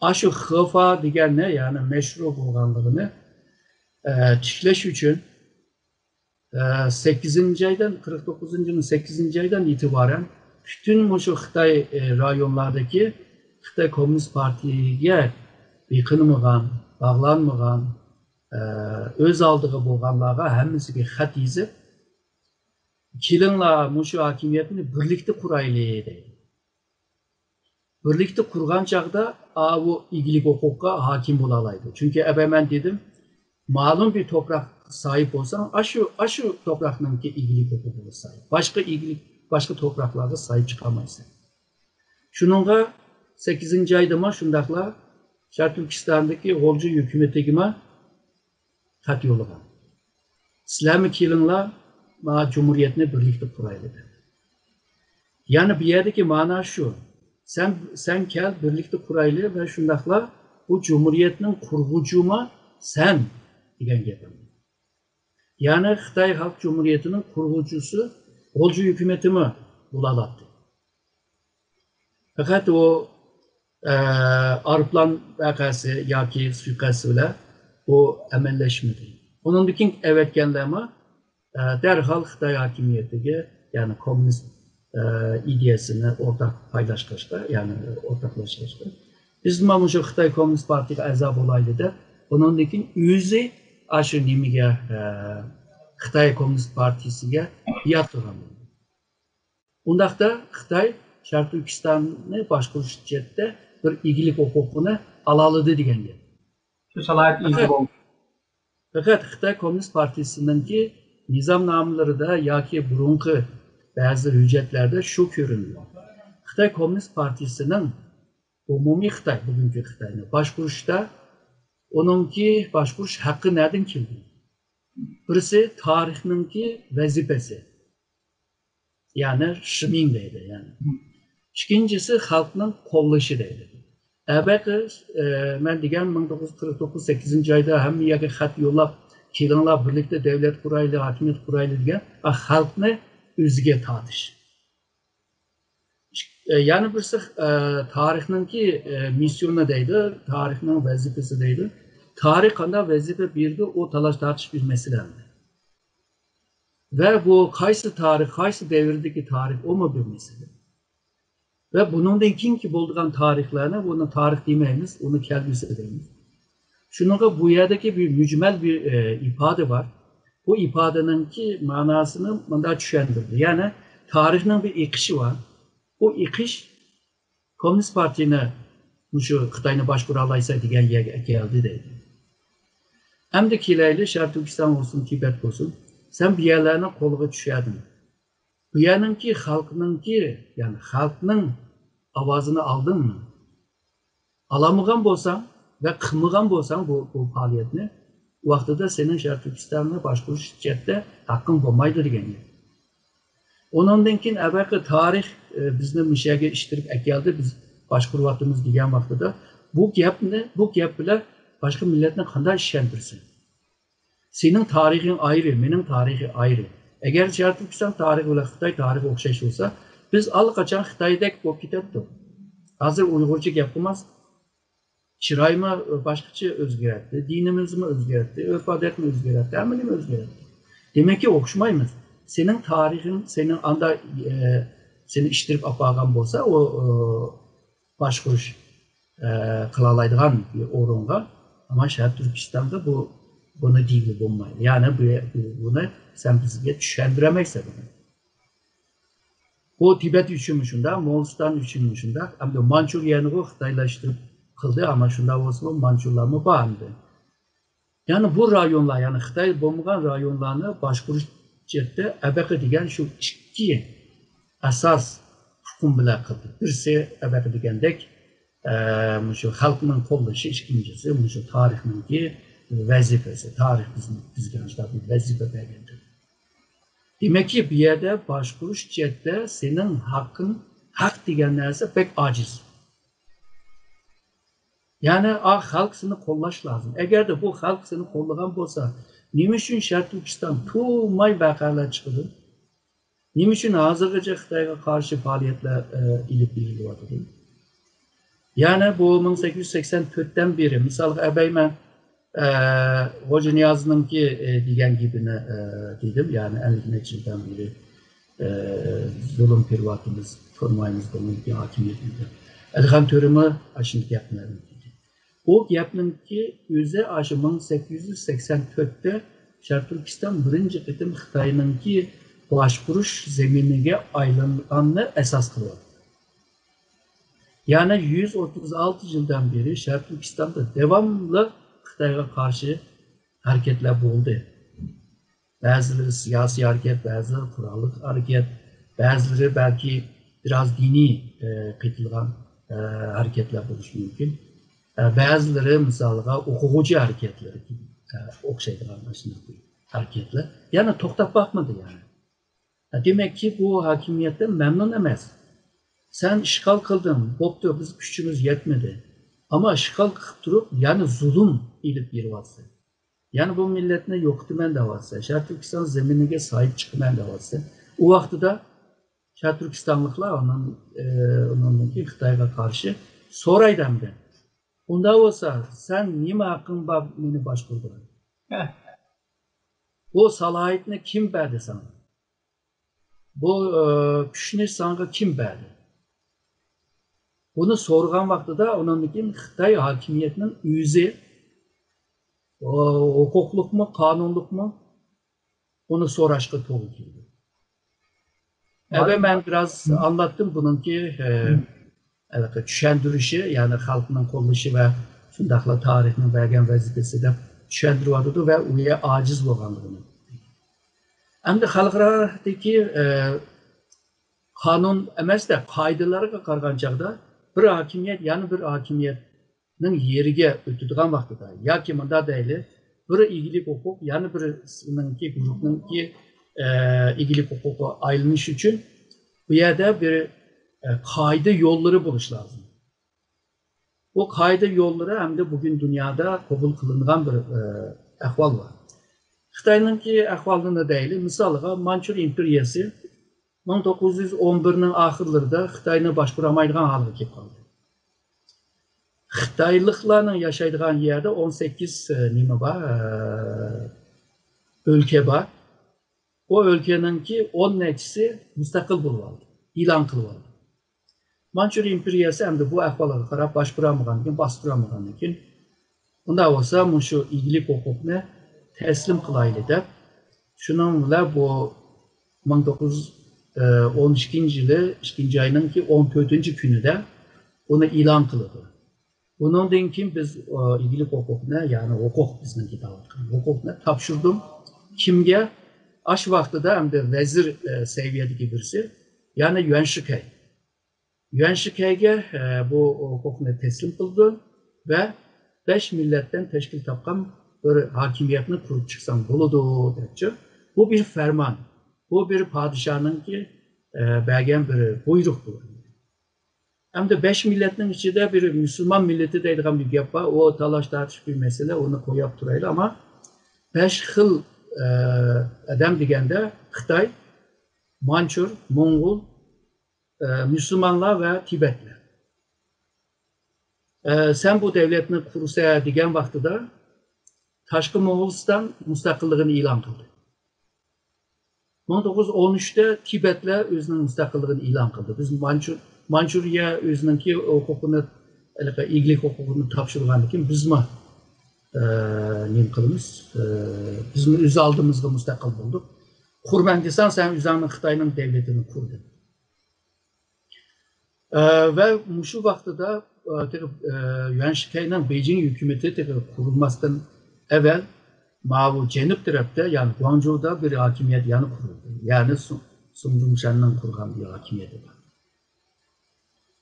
ئاشۇ خېفا دېگەننى، يەنى مەشرۇ بولغانلىقىنى، ئى، تىكلەش ئۈچۈن، ئى، سەككىزىنچى ئايدىن، قىرىق توققۇزىنچى يىلنىڭ سەككىزىنچى ئايدىن ئېتىبارەن پۈتۈن مۇشۇ خىتاي، ئى، رايونلاردىكى خىتاي كوممۇنىست پارتىيىگە بېقىنمىغان، باغلانمىغان، ئى، ئۆز ئالدىغا بولغانلارغا ھەممىسىگە خەت يېزىپ، «كېلىڭلار، مۇشۇ ھاكىمىيەتنى بىرلىكتە قۇرايلى» دەيدۇ. بىرلىكتە قۇرغان چاغدا ئاۋۇ ئىگىلىك ھوقۇققا ھاكىم بولالايدۇ. چۈنكى ئەبەي مەن دېدىم، مەلۇم بىر توپراققا ساھىب بولساڭ، ئاشۇ، ئاشۇ توپراقنىڭكى ئىگىلىك ھوقۇقىغا ساھىب. باشقا ئىگىلىك، باشقا توپراقلارغا ساھىب چىقالمايسەن. شۇنىڭغا سەككىزىنچى ئايدىمۇ شۇنداقلا شەرقىي تۈركىستاندىكى غۇلجا ھۆكۈمىتىگىمۇ خەت يوللىغان. «سىلەرمۇ كېلىڭلار، مانا جۇمھۇرىيەتنى بىرلىكتە قۇرايلى» دەپ. يەنى بۇ يەردىكى مانا شۇ. سەن، سەن كەل، بىرلىكتە قۇرايلى ۋە شۇنداقلا بۇ جۇمھۇرىيەتنىڭ قۇرغۇچىمۇ سەن دېگەن گەپ. يەنى خىتاي خەلق جۇمھۇرىيىتىنىڭ قۇرغۇچىسى غۇلجا ھۆكۈمىتىمۇ بولالاتتى. پەقەت ئۇ، ئە، ئايروپىلان ۋەقەسى ياكى سۇيىقەست بىلەن ئۇ ئەمەلىيلەشمىدى. ئۇنىڭدىن كېيىن ئەۋەتكەنلەرمۇ، ئە، دەرھال خىتاي ھاكىمىيىتىگە، يەنى كوممۇنىست، ئە، ئىدىيەسىنى ئورتاق پايلاشقاچقا، يەنى ئورتاقلاشقاچقا، «بىزمۇ مۇشۇ خىتاي كوممۇنىست پارتىيىگە ئەزا بولايلى» دەپ، ئۇنىڭدىن كېيىن ئۆزى ئاشۇ نېمىگە، ئە، خىتاي كوممۇنىست پارتىيىسىگە بېيەت قىلغان بولدى. ئۇنداقتا خىتاي شەرقىي تۈركىستاننى باشقۇرۇش جەھەتتە بىر ئىگىلىك ھوقۇقىنى ئالالىدى دېگەن گەپ. شۇ سالاھىيەتكە ئىگە بولدى. پەقەت خىتاي كوممۇنىست پارتىيىسىنىڭكى نىزامنامىلىرىدا ياكى بۇرۇنقى بەزى ھۆججەتلەردە شۇ كۆرۈنىدۇ. خىتاي كوممۇنىست پارتىيىسىنىڭ، ئومۇمىي خىتاي، بۈگۈنكى خىتاينى باشقۇرۇشتا ئۇنىڭكى باشقۇرۇش ھەققى نەدىن كېلىدۇ؟ بىرسى تارىخنىڭكى ۋەزىپىسى، يەنى شىمىڭ دەيدۇ، يەنى. ئىككىنچىسى خەلقنىڭ قوللىشى دەيدۇ. ئەبەقى، ئە، مەن دېگەن مىڭ توققۇز يۈز قىرىق توققۇز سەككىزىنچى ئايدا ھەممە يەرگە خەت يوللاپ، «كېلىڭلار، بىرلىكتە دۆلەت قۇرايلى، ھاكىمىيەت قۇرايلى» دېگەن، ئا، خەلقنى ئۆزىگە تارتىش. ئىك-، ئە، يەنە بىرسى، ئە، تارىخنىڭكى، ئە، مىسسىيونى دەيدۇ، تارىخنىڭ ۋەزىپىسى دەيدۇ. تارىخ قانداق ۋەزىپە بېرىدۇ، ئۇ تالاش-تارتىش بىر مەسىلە. ۋە بۇ قايسى تارىخ، قايسى دەۋردىكى تارىخ، ئۇمۇ بىر مەسىلە. ۋە بۇنىڭدىن كېيىنكى بولىدىغان تارىخلارنى، بۇنى تارىخ دېمەيمىز، ئۇنى كەلگۈسى دەيمىز. شۇنىڭغا بۇ يەردىكى بىر مۈجمەل بىر، ئە، ئىپادە بار. بۇ ئىپادىنىڭكى مەناسىنى مۇنداق چۈشەندۈردى. يەنى تارىخنىڭ بىر ئېقىشى بار. بۇ ئېقىش كوممۇنىست پارتىيىنى مۇشۇ خىتاينى باشقۇرالايسەن دېگەن يەرگە ئەكەلدى دەيدۇ. ئەمدى كېلەيلى، شەرقىي تۈركىستان بولسۇن، تىبەت بولسۇن، سەن بۇ يەرلەرنى قولغا چۈشۈردۈڭ. بۇ يەرنىڭكى خەلقنىڭكى، يەنى خەلقنىڭ ئاۋازىنى ئالدىڭمۇ؟ ئالالمىغان بولساڭ ۋە قىلمىغان بولساڭ بۇ، بۇ پائالىيەتنى، ۋاقتىدا سېنىڭ شەرقىي تۈركىستاننى باشقۇرۇش جەھەتتە ھەققىڭ بولمايدۇ دېگەن گەپ. ئۇنىڭدىن كېيىن ئەۋەقى تارىخ، ئە، بىزنى مۇشۇ يەرگە ئىتتىرىپ ئەكەلدى، بىز باشقۇرۇۋاتىمىز دېگەن ۋاقتىدا، بۇ گەپنى، بۇ گەپ بىلەن باشقا مىللەتنى قانداق ئىشەندۈرىسەن؟ سېنىڭ تارىخىڭ ئايرى، مېنىڭ تارىخى ئايرى. ئەگەر شەرقىي تۈركىستان تارىخى بىلەن خىتاي تارىخى ئوخشاش بولسا، بىز ئاللىقاچان خىتايدەك بولۇپ كېتەتتۇق. ھازىر ئۇيغۇرچە گەپ قىلماس. چىرايمۇ باشقىچە ئۆزگەردى، دىنىمىزمۇ ئۆزگەردى، ئۆرپ-ئادەتمۇ ئۆزگەردى، ھەممە نېمە ئۆزگەردى. دېمەككى، ئوخشىمايمىز. سېنىڭ تارىخىڭ، سېنىڭ ئاندا، ئە، سېنى ئىتتىرىپ ئاپارغان بولسا، ئۇ، ئۇ، باشقۇرۇش، ئە، قىلالايدىغان بىر ئورۇنغا، ئەمما شەرقىي تۈركىستاندا بۇ، بۇنى دېگىلى بولمايدۇ. يەنى بۇ، بۇ، بۇنى سەن بىزگە چۈشەندۈرەلمەيسەن بۇنى. بۇ تىبەت ئۈچۈنمۇ شۇنداق، موڭغۇلىستان ئۈچۈنمۇ شۇنداق، ئەمدى مانچۇرىيەنىغۇ خىتايلاشتۇرۇپ قىلدى، ئەمما شۇنداق بولسىمۇ مانچۇرلارمۇ بار ئەمدى. يەنى بۇ رايونلار، يەنى خىتاي بولمىغان رايونلارنى باشقۇرۇش جەھەتتە ئەبەقە دېگەن شۇ ئىككى ئاساس ئۇقۇم بىلەن قىلدى. بىرسى ئەبەقە دېگەندەك، ئە، مۇشۇ خەلقنىڭ قوللىشى، ئىككىنچىسى مۇشۇ تارىخنىڭكى ۋەزىپىسى. تارىخ بىزنى، بىزگە شۇنداق بىر ۋەزىپە بەرگەندۇر. دېمەككى، بۇ يەردە باشقۇرۇش جەھەتتە سېنىڭ ھەققىڭ، ھەق دېگەن نەرسە بەك ئاجىز. يەنى، ئا، خەلق سېنى قوللاش لازىم. ئەگەردە بۇ خەلق سېنى قوللىغان بولسا، نېمە ئۈچۈن شەرقىي تۈركىستان تۇماي ۋەقەلەر چىقىدۇ؟ نېمە ئۈچۈن ھازىرغىچە خىتايغا قارشى پائالىيەتلەر، ئە، ئېلىپ بېرىلىۋاتىدۇ؟ يەنى بۇ مىڭ سەككىز يۈز سەكسەن تۆتتىن بېرى، مىسالغا ئەبەي مەن، ئە، غوجانىيازنىڭكى، ئە، دېگەن گېپىنى، ئە، دېدىم، يەنى ئەللىك نەچچە يىلدىن بېرى، ئە، زۇلۇم كۆرۈۋاتىمىز، تۇرمايمىز بۇنىڭ ھاكىمىيىتىدە. ئەلىخان تۆرىمۇ ئاشۇنداق گەپلەرنى دېدى. ئۇ گەپنىڭكى ئۆزى ئاشۇ مىڭ سەككىز يۈز سەكسەن تۆتتە شەرقىي تۈركىستان بىرىنچى قېتىم خىتاينىڭكى باشقۇرۇش زېمىنىگە ئايلانغاننى ئاساس قىلىۋاتىدۇ. يەنى يۈز ئوتتۇز ئالتە يىلدىن بېرى شەرقىي تۈركىستاندا داۋاملىق خىتايغا قارشى ھەرىكەتلەر بولدى. بەزىلىرى سىياسىي ھەرىكەت، بەزىلىرى قوراللىق ھەرىكەت، بەزىلىرى بەلكى بىراز دىنىي، ئە، قېتىلغان، ئە، ھەرىكەتلەر بولۇشى مۇمكىن. ئە، بەزىلىرى مىسالىغا ئوقۇغۇچى ھەرىكەتلىرى، ئە، ئوخشايدىغان ئاشۇنداق بىر ھەرىكەتلەر. يەنى توختاپ باقمىدى يەنى. ئە، دېمەككى، بۇ ھاكىمىيەتتىن مەمنۇن ئەمەس. سەن ئىشغال قىلدىڭ، بوپتۇ، بىز كۈچىمىز يەتمىدى. ئەمما ئىشغال قىلىپ تۇرۇپ، يەنە زۇلۇم ئېلىپ بېرىۋاتىسەن. يەنە بۇ مىللەتنى يوقىتىمەن دەۋاتىسەن. شەرقىي تۈركىستان زېمىنىگە ساھىب چىقىمەن دەۋاتىسەن. ئۇ ۋاقتىدا شەرقىي تۈركىستانلىقلار ئۇنىڭ، ئە، ئۇنىڭدىن كېيىن خىتايغا قارشى سورايدۇ ئەمدى. ئۇنداق بولسا، سەن نېمە ھەققىڭ بار مېنى باشقۇرىدىغان؟ بۇ سالاھىيەتنى كىم بەردى ساڭا؟ بۇ، ئە، كۈچنى ساڭا كىم بەردى؟ بۇنى سورىغان ۋاقتىدا ئۇنىڭدىن كېيىن خىتاي ھاكىمىيەتنىڭ ئۆزى، ئۇ ھوقۇقلۇقمۇ، قانۇنلۇقمۇ، ئۇنى سوراشقا توغرا كېلىدۇ. ئەبە مەن بىراز ئاڭلاتتىم بۇنىڭكى، ئە، ھېلىقى چۈشەندۈرۈشى، يەنى خەلقنىڭ قوللىشى ۋە شۇنداقلا تارىخنىڭ بەرگەن ۋەزىپىسى دەپ چۈشەندۈرۈۋاتىدۇ ۋە ئۇ يەر ئاجىز بولغانلىقىنى. ئەمدى خەلقئارادىكى، ئە، قانۇن ئەمەستە قائىدىلەرگە قارىغان چاغدا بىر ھاكىمىيەت يەنە بىر ھاكىمىيەتنىڭ يېرىگە ئۆتىدىغان ۋاقتىدا ياكى مۇنداق دەيلى، بىر ئىگىلىك ھوقۇق يەنە بىرسىنىڭكى گۇرۇھنىڭكى، ئە، ئىگىلىك ھوقۇقىغا ئايلىنىش ئۈچۈن بۇ يەردە بىر، ئە، قائىدە يوللىرى بولۇشى لازىم. بۇ قائىدە يوللىرى ئەمدى بۈگۈن دۇنيادا قوبۇل قىلىنغان بىر، ئە، ئەھۋال بار. خىتاينىڭكى ئەھۋالىنى دەيلى، مىسالىغا مانچۇر ئىمپېرىيەسى مىڭ توققۇز يۈز ئون بىرنىڭ ئاخىرلىرىدا خىتاينى باشقۇرالمايدىغان ھالغا كېلىپ قالدى. خىتايلىقلارنىڭ ياشايدىغان يەردە ئون سەككىز، ئە، نېمە بار، ئە، ئۆلكە بار. ئۇ ئۆلكىنىڭكى ئون نەچچىسى مۇستەقىل بولۇۋالدى، ئېلان قىلىۋالدى. مانچۇرىيە ئىمپېرىيەسى ئەمدى بۇ ئەھۋالغا قاراپ باشقۇرالمىغاندىن كېيىن، باستۇرالمىغاندىن كېيىن، ئۇنداق بولسا مۇشۇ ئىگىلىك ھوقۇقنى تەسلىم قىلايلى دەپ، شۇنىڭ بىلەن بۇ مىڭ توققۇز يۈز ئون ئىككىنچى يىلى ئىككىنچى ئاينىڭكى ئون تۆتىنچى كۈنىدە ئۇنى ئېلان قىلىدۇ. بۇنىڭدىن كېيىن بىز، ئە، ئىگىلىك ھوقۇقنى، يەنى ھوقۇق، بىزنىڭكى دەۋاتقان ھوقۇقنى تاپشۇردۇم. كىمگە؟ ئاشۇ ۋاقتىدا ئەمدى ۋەزىر، ئە، سەۋىيەدىكى بىرسى، يەنى يۈەن شىكەي. يۈەن شىكەيگە، ئە، بۇ ھوقۇقنى تەسلىم قىلدى ۋە بەش مىللەتتىن تەشكىل تاپقان بىر ھاكىمىيەتنى قۇرۇپ چىقساڭ بولىدۇ، دەپچۇ. بۇ بىر پەرمان، بۇ بىر پادىشاھنىڭكى، ئە، بەرگەن بىر بۇيرۇق بۇ. ئەمدى بەش مىللەتنىڭ ئىچىدە بىر مۇسۇلمان مىللىتى دەيدىغان بىر گەپ بار. ئۇ تالاش تارتىش بىر مەسىلە، ئۇنى قويۇپ تۇرايلى. ئەمما بەش خىل، ئە، ئادەم دېگەندە خىتاي، مانچۇر، موڭغۇل، ئە، مۇسۇلمانلار ۋە تىبەتلەر. ئە، سەن بۇ دەۋلەتنى قۇرىسەن دېگەن ۋاقتىدا تاشقى موڭغۇلىستان مۇستەقىللىقىنى ئېلان قىلدى. مىڭ توققۇز يۈز ئون ئۈچتە تىبەتلەر ئۆزىنىڭ مۇستەقىللىقىنى ئېلان قىلدى. بىز مانچۇ-، مانچۇرىيە ئۆزىنىڭكى ھوقۇقىنى، ھېلىقى ئىگىلىك ھوقۇقىنى تاپشۇرغاندىن كېيىن بىزمۇ، ئە، نېمە قىلىمىز؟ ئە، بىزمۇ ئۆز ئالدىمىزغا مۇستەقىل بولدۇق. قۇرىمەن دېسەڭ، سەن ئۆزۈڭنىڭ خىتاينىڭ دەۋلىتىنى قۇردۇڭ. ئە، ۋە مۇشۇ ۋاقتىدا، ئە، تېخى، ئە، يۈەنشىكەينىڭ بېيجىڭ ھۆكۈمىتى تېخى قۇرۇلماستىن ئەۋەل ماۋۇ جەنۇب تەرەپتە، يەنى گۇاڭجۇدا بىر ھاكىمىيەت يەنە قۇرۇلدى. يەنى سۇ-، سۇڭجۇڭشەننىڭ قۇرغان بىر ھاكىمىيىتى بار.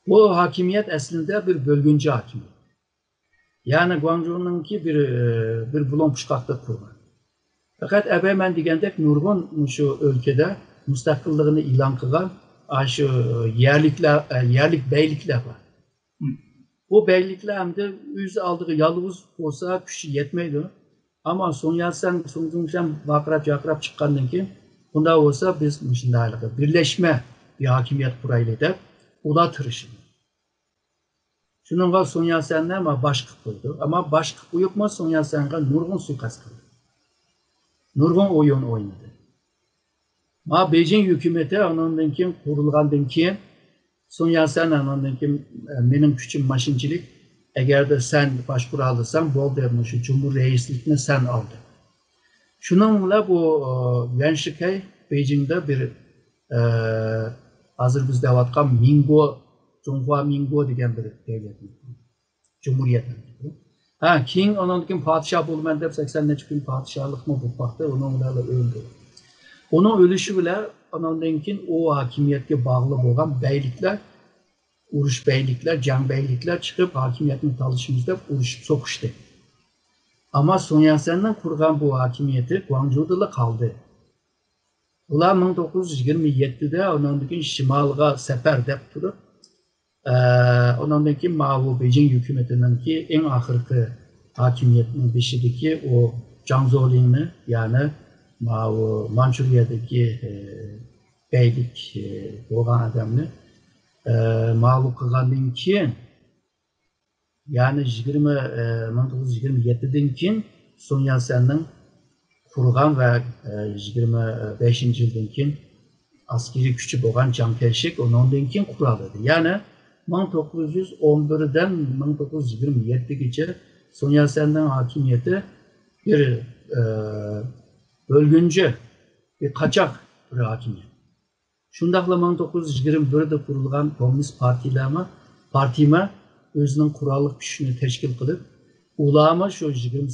بۇ ھاكىمىيەت ئەسلىدە بىر بۆلگۈنچى ھاكىمىيەت. يەنى گۇاڭجۇنىڭكى بىر، بىر بۇلۇڭ پۇچقاقتا قۇرغان. پەقەت ئەبەي مەن دېگەندەك نۇرغۇن مۇشۇ ئۆلكىدە مۇستەقىللىقىنى ئېلان قىلغان، ئاشۇ يەرلىكلەر، يەرلىك بەگلىكلەر بار. بۇ بەگلىكلەر ئەمدى ئۆز ئالدىغا يالغۇز بولسا كۈچى يەتمەيدۇ. ئەمما سۇڭ ياتسەن، سۇڭ جۇڭشەن ۋارقىراپ جارقىراپ چىققاندىن كېيىن، بۇنداق بولسا بىز مۇشۇنداق بىرلەشمە بىر ھاكىمىيەت قۇرايلى دەپ ئۇلار تىرىشىدۇ. شۇنىڭغا سۇڭ ياتسەننى ما باش قىلىپ قويىدۇ. ئەمما باش قىلىپ قويۇپمۇ سۇڭ ياتسەنغا نۇرغۇن سۇيىقەست قىلدى. نۇرغۇن ئويۇن ئوينىدى. ما بېيجىڭ ھۆكۈمىتى ئانىڭدىن كېيىن قۇرۇلغاندىن كېيىن سۇڭ ياتسەن ئانىڭدىن كېيىن، ئە، مېنىڭ كۈچۈم ماشىنىچىلىك، ئەگەردە سەن باشقۇرالىساڭ بولدى، مۇشۇ جۇمھۇر رەئىسلىكنى سەن ئال دېدى. شۇنىڭ بىلەن بۇ، ئە، يۈەنشىكەي بېيجىڭدا بىر، ئە، ھازىر بىز دەۋاتقان مىڭگو، جۇڭخۇا مىڭگو دېگەن بىر دۆلەتنى، جۇمھۇرىيەتنى. ھە، كېيىن ئاناندىن كېيىن پادىشاھ بولىمەن دەپ سەكسەن نەچچە كۈن پادىشاھلىقمۇ بولۇپ باقتى، ئۇنىڭ بىلەن ئۆلدى. ئۇنىڭ ئۆلۈشى بىلەن ئاناندىن كېيىن ئۇ ھاكىمىيەتكە باغلىق بولغان بەگلىكلەر ئۇرۇش بەگلىكلەر، جەڭ بەگلىكلەر چىقىپ، ھاكىمىيەتنى تالىشىمىز دەپ ئۇرۇشۇپ سوقۇشتى. ئەمما سۇڭ ياتسەننىڭ قۇرغان بۇ ھاكىمىيىتى گۇاڭجۇدىلا قالدى. ئۇلار مىڭ توققۇز يۈز يىگىرمە يەتتىدە ئۇنىڭدىن كېيىن شىمالغا سەپەر دەپ تۇرۇپ، ئە، ئۇنىڭدىن كېيىن ماۋۇ بېيجىڭ ھۆكۈمىتىنىڭكى ئەڭ ئاخىرقى ھاكىمىيەتنىڭ بېشىدىكى ئۇ جاڭ زولىڭنى، يەنى ماۋۇ مانچۇرىيەدىكى، ئە، بەگلىك، ئە، بولغان ئادەمنى، ئە، مەغلۇپ قىلغاندىن كېيىن، يەنى يىگىرمە، ئە، مىڭ توققۇز يۈز يىگىرمە يەتتىدىن كېيىن سۇن ياتسەننىڭ قۇرغان ۋە، ئە، يىگىرمە بەشىنچى يىلدىن كېيىن ئەسكىرىي كۈچى بولغان جاڭ كەيشىك ئۇنىڭدىن كېيىن قۇرالىدى. يەنى مىڭ توققۇز يۈز ئون بىردىن مىڭ توققۇز يۈز يىگىرمە يەتتىگىچە سۇن ياتسەننىڭ ھاكىمىيىتى بىر، ئە، بۆلگۈنچى، بىر قاچاق بىر ھاكىمىيەت. شۇنداقلا مىڭ توققۇز يۈز يىگىرمە بىردە قۇرۇلغان كوممۇنىست پارتىيىلەرمۇ، پارتىيىمۇ ئۆزىنىڭ قوراللىق كۈچىنى تەشكىل قىلىپ، ئۇلارمۇ شۇ يىگىرمە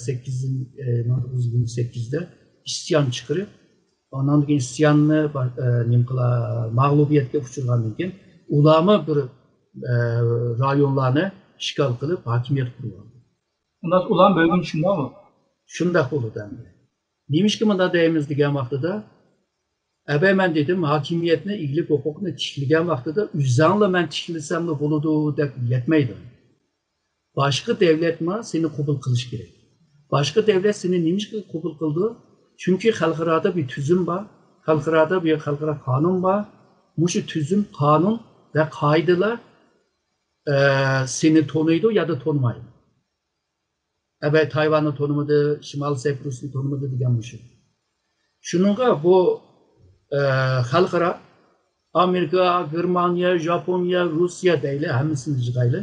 سەككىز، ئە، مىڭ توققۇز يۈز يىگىرمە سەككىزدە ئىسيان چىقىرىپ، ئانان كېيىن ئىسياننى با-، ئە، نېمە قىلا، مەغلۇبىيەتكە ئۇچرىغاندىن كېيىن، ئۇلارمۇ بىر، ئە، رايونلارنى ئىشغال قىلىپ، ھاكىمىيەت قۇرغان. ئۇنداق ئۇلار بۆلگۈن شۇنداقمۇ؟ شۇنداق بولىدۇ ئەمدى. نېمىشقا مۇنداق دەيمىز دېگەن ۋاقتىدا، ئەبەي مەن دېدىم، ھاكىمىيەتنى، ئىگىلىك ھوقۇقنى تىكلىگەن ۋاقتىدا ئۆزەڭلا مەن تىكلىسەملا بولىدۇ دەپ يەتمەيدۇ. باشقا دەۋلەتمۇ سېنى قوبۇل قىلىشى كېرەك. باشقا دەۋلەت سېنى نېمىشقا قوبۇل قىلىدۇ؟ چۈنكى خەلقئارادا بىر تۈزۈم بار، خەلقئارادا بىر خەلقئارا قانۇن بار. مۇشۇ تۈزۈم، قانۇن ۋە قائىدىلەر، ئە، سېنى تونۇيدۇ يادا تونۇمايدۇ. ئەبەي تايۋاننى تونۇمىدى، شىمالىي سەيپۇرۇسنى تونۇمىدى دېگەن مۇشۇ. شۇنىڭغا بۇ، ئە، خەلقئارا، ئامېرىكا، گېرمانىيە، ژاپونىيە، روسىيە دەيلى، ھەممىسىنى يىغايلى.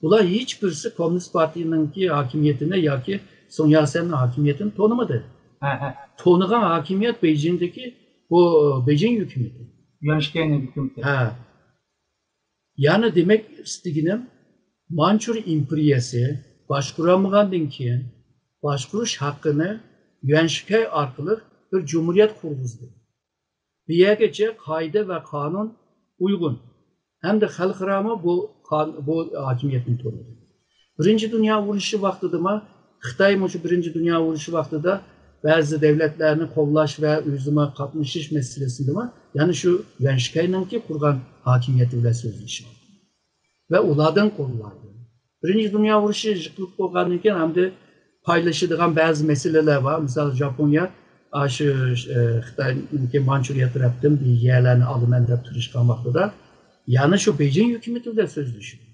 بۇلار ھېچ بىرسى كوممۇنىست پارتىيىنىڭكى ھاكىمىيىتىنى ياكى سۇڭ ياتسەننىڭ ھاكىمىيىتىنى تونۇمىدى. ھە، ھە. تونۇغان ھاكىمىيەت بېيجىڭدىكى بۇ بېيجىڭ ھۆكۈمىتى. يۈەنشىكەينىڭ ھۆكۈمىتى. ھە. يەنى دېمەك ئىستىگىنىم، مانچۇر ئىمپېرىيەسى باشقۇرالمىغاندىن كېيىن، باشقۇرۇش ھەققىنى يۈەنشىكەي ئارقىلىق بىر جۇمھۇرىيەت قۇرغۇزدى. بۇ يەرگىچە قائىدە ۋە قانۇن ئۇيغۇن ھەمدە خەلقئارامۇ بۇ قان-، بۇ ھاكىمىيەتنى تونۇدى. بىرىنچى دۇنيا ئۇرۇشى ۋاقتىدىمۇ خىتاي مۇشۇ بىرىنچى دۇنيا ئۇرۇشى ۋاقتىدا بەزى دەۋلەتلەرنى قوللاش ۋە ئۆزىمۇ قاتنىشىش مەسىلىسىدىمۇ يەنە شۇ يۈەنشىكەينىڭكى قۇرغان ھاكىمىيىتى بىلەن سۆزلىشىدۇ ۋە ئۇلاردىن قوللايدۇ. بىرىنچى دۇنيا ئۇرۇشى يىقىلىپ بولغاندىن كېيىن ئەمدى پايلىشىدىغان بەزى مەسىلىلەر بار. مىسال، ژاپونىيە، ئا، شۇ، ئە، خىتاينىڭكى مانچۇرىيە تەرەپتىن بىر يەرلەرنى ئالىمەن دەپ تىرىشقان ۋاقتىدا، يەنە شۇ بېيجىڭ ھۆكۈمىتى بىلەن سۆزلىشىدۇ.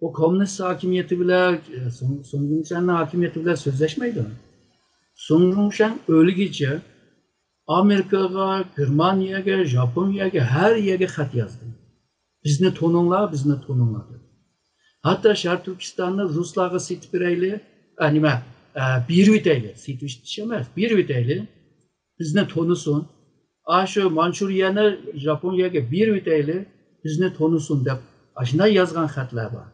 ئۇ كوممۇنىست ھاكىمىيىتى بىلەن، ئە، سۇڭ-، سۇڭ جۇڭشەننىڭ ھاكىمىيىتى بىلەن سۆزلەشمەيدۇ. سۇڭ جۇڭشەن ئۆلگىچە ئامېرىكىغا، گېرمانىيەگە، ژاپونىيەگە، ھەر يەرگە خەت يازدى. بىزنى تونۇڭلار، بىزنى تونۇڭلار دەپ. ھەتتا شەرقىي تۈركىستاننى رۇسلارغا سېتىپ بېرەيلى، ئە، نېمە، ئە، بېرىۋېتەيلى. سېتىۋېتىش ئەمەس، بېرىۋېتەيلى. بىزنى تونۇسۇن. ئاشۇ مانچۇرىيەنى ژاپونىيەگە بېرىۋېتەيلى. بىزنى تونۇسۇن دەپ، ئاشۇنداق يازغان خەتلەر بار.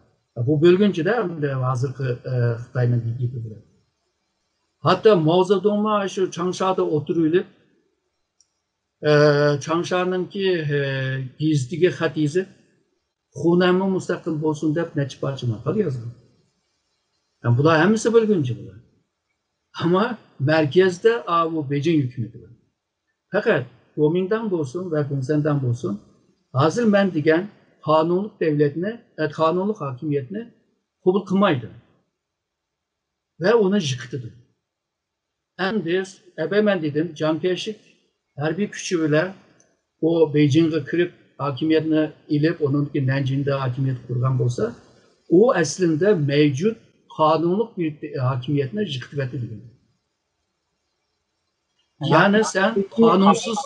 بۇ بۆلگۈنچىدە، ئەمدى ھازىرقى، ئە، خىتاينىڭ گېپى بىلەن. ھەتتا ماۋزېدۇڭمۇ شۇ چاڭشادا ئولتۇرۇۋېلىپ، ئە، چاڭشانىڭكى، ئە، گېزىتىگە خەت يېزىپ، خۇنەنمۇ مۇستەقىل بولسۇن دەپ نەچچە پارچە ماقالە يازغان. ھەم بۇلار ھەممىسى بۆلگۈنچى بۇلار. ئەمما مەركەزدە ئاۋۇ بېيجىڭ ھۆكۈمىتى بار. پەقەت گومىنداڭ بولسۇن ۋە گۇڭسەنداڭ بولسۇن، ھازىر مەن دېگەن قانۇنلۇق دەۋلەتنى، ئە، قانۇنلۇق ھاكىمىيەتنى قوبۇل قىلمايدۇ ۋە ئۇنى يىقىتىدۇ. ئەمدى ئەبەمەن دېدىم، جاڭ كەيشىك ھەربىي كۈچى بىلەن ئۇ بېيجىڭغا كىرىپ، ھاكىمىيەتنى ئېلىپ، ئۇنىڭدىن كېيىن نەنجىڭدە ھاكىمىيەت قۇرغان بولسا، ئۇ ئەسلىندە مەۋجۇت قانۇنلۇق بىر ھاكىمىيەتنى يىقىتىۋەتتى دېگەن. يەنى سەن قانۇنسىز،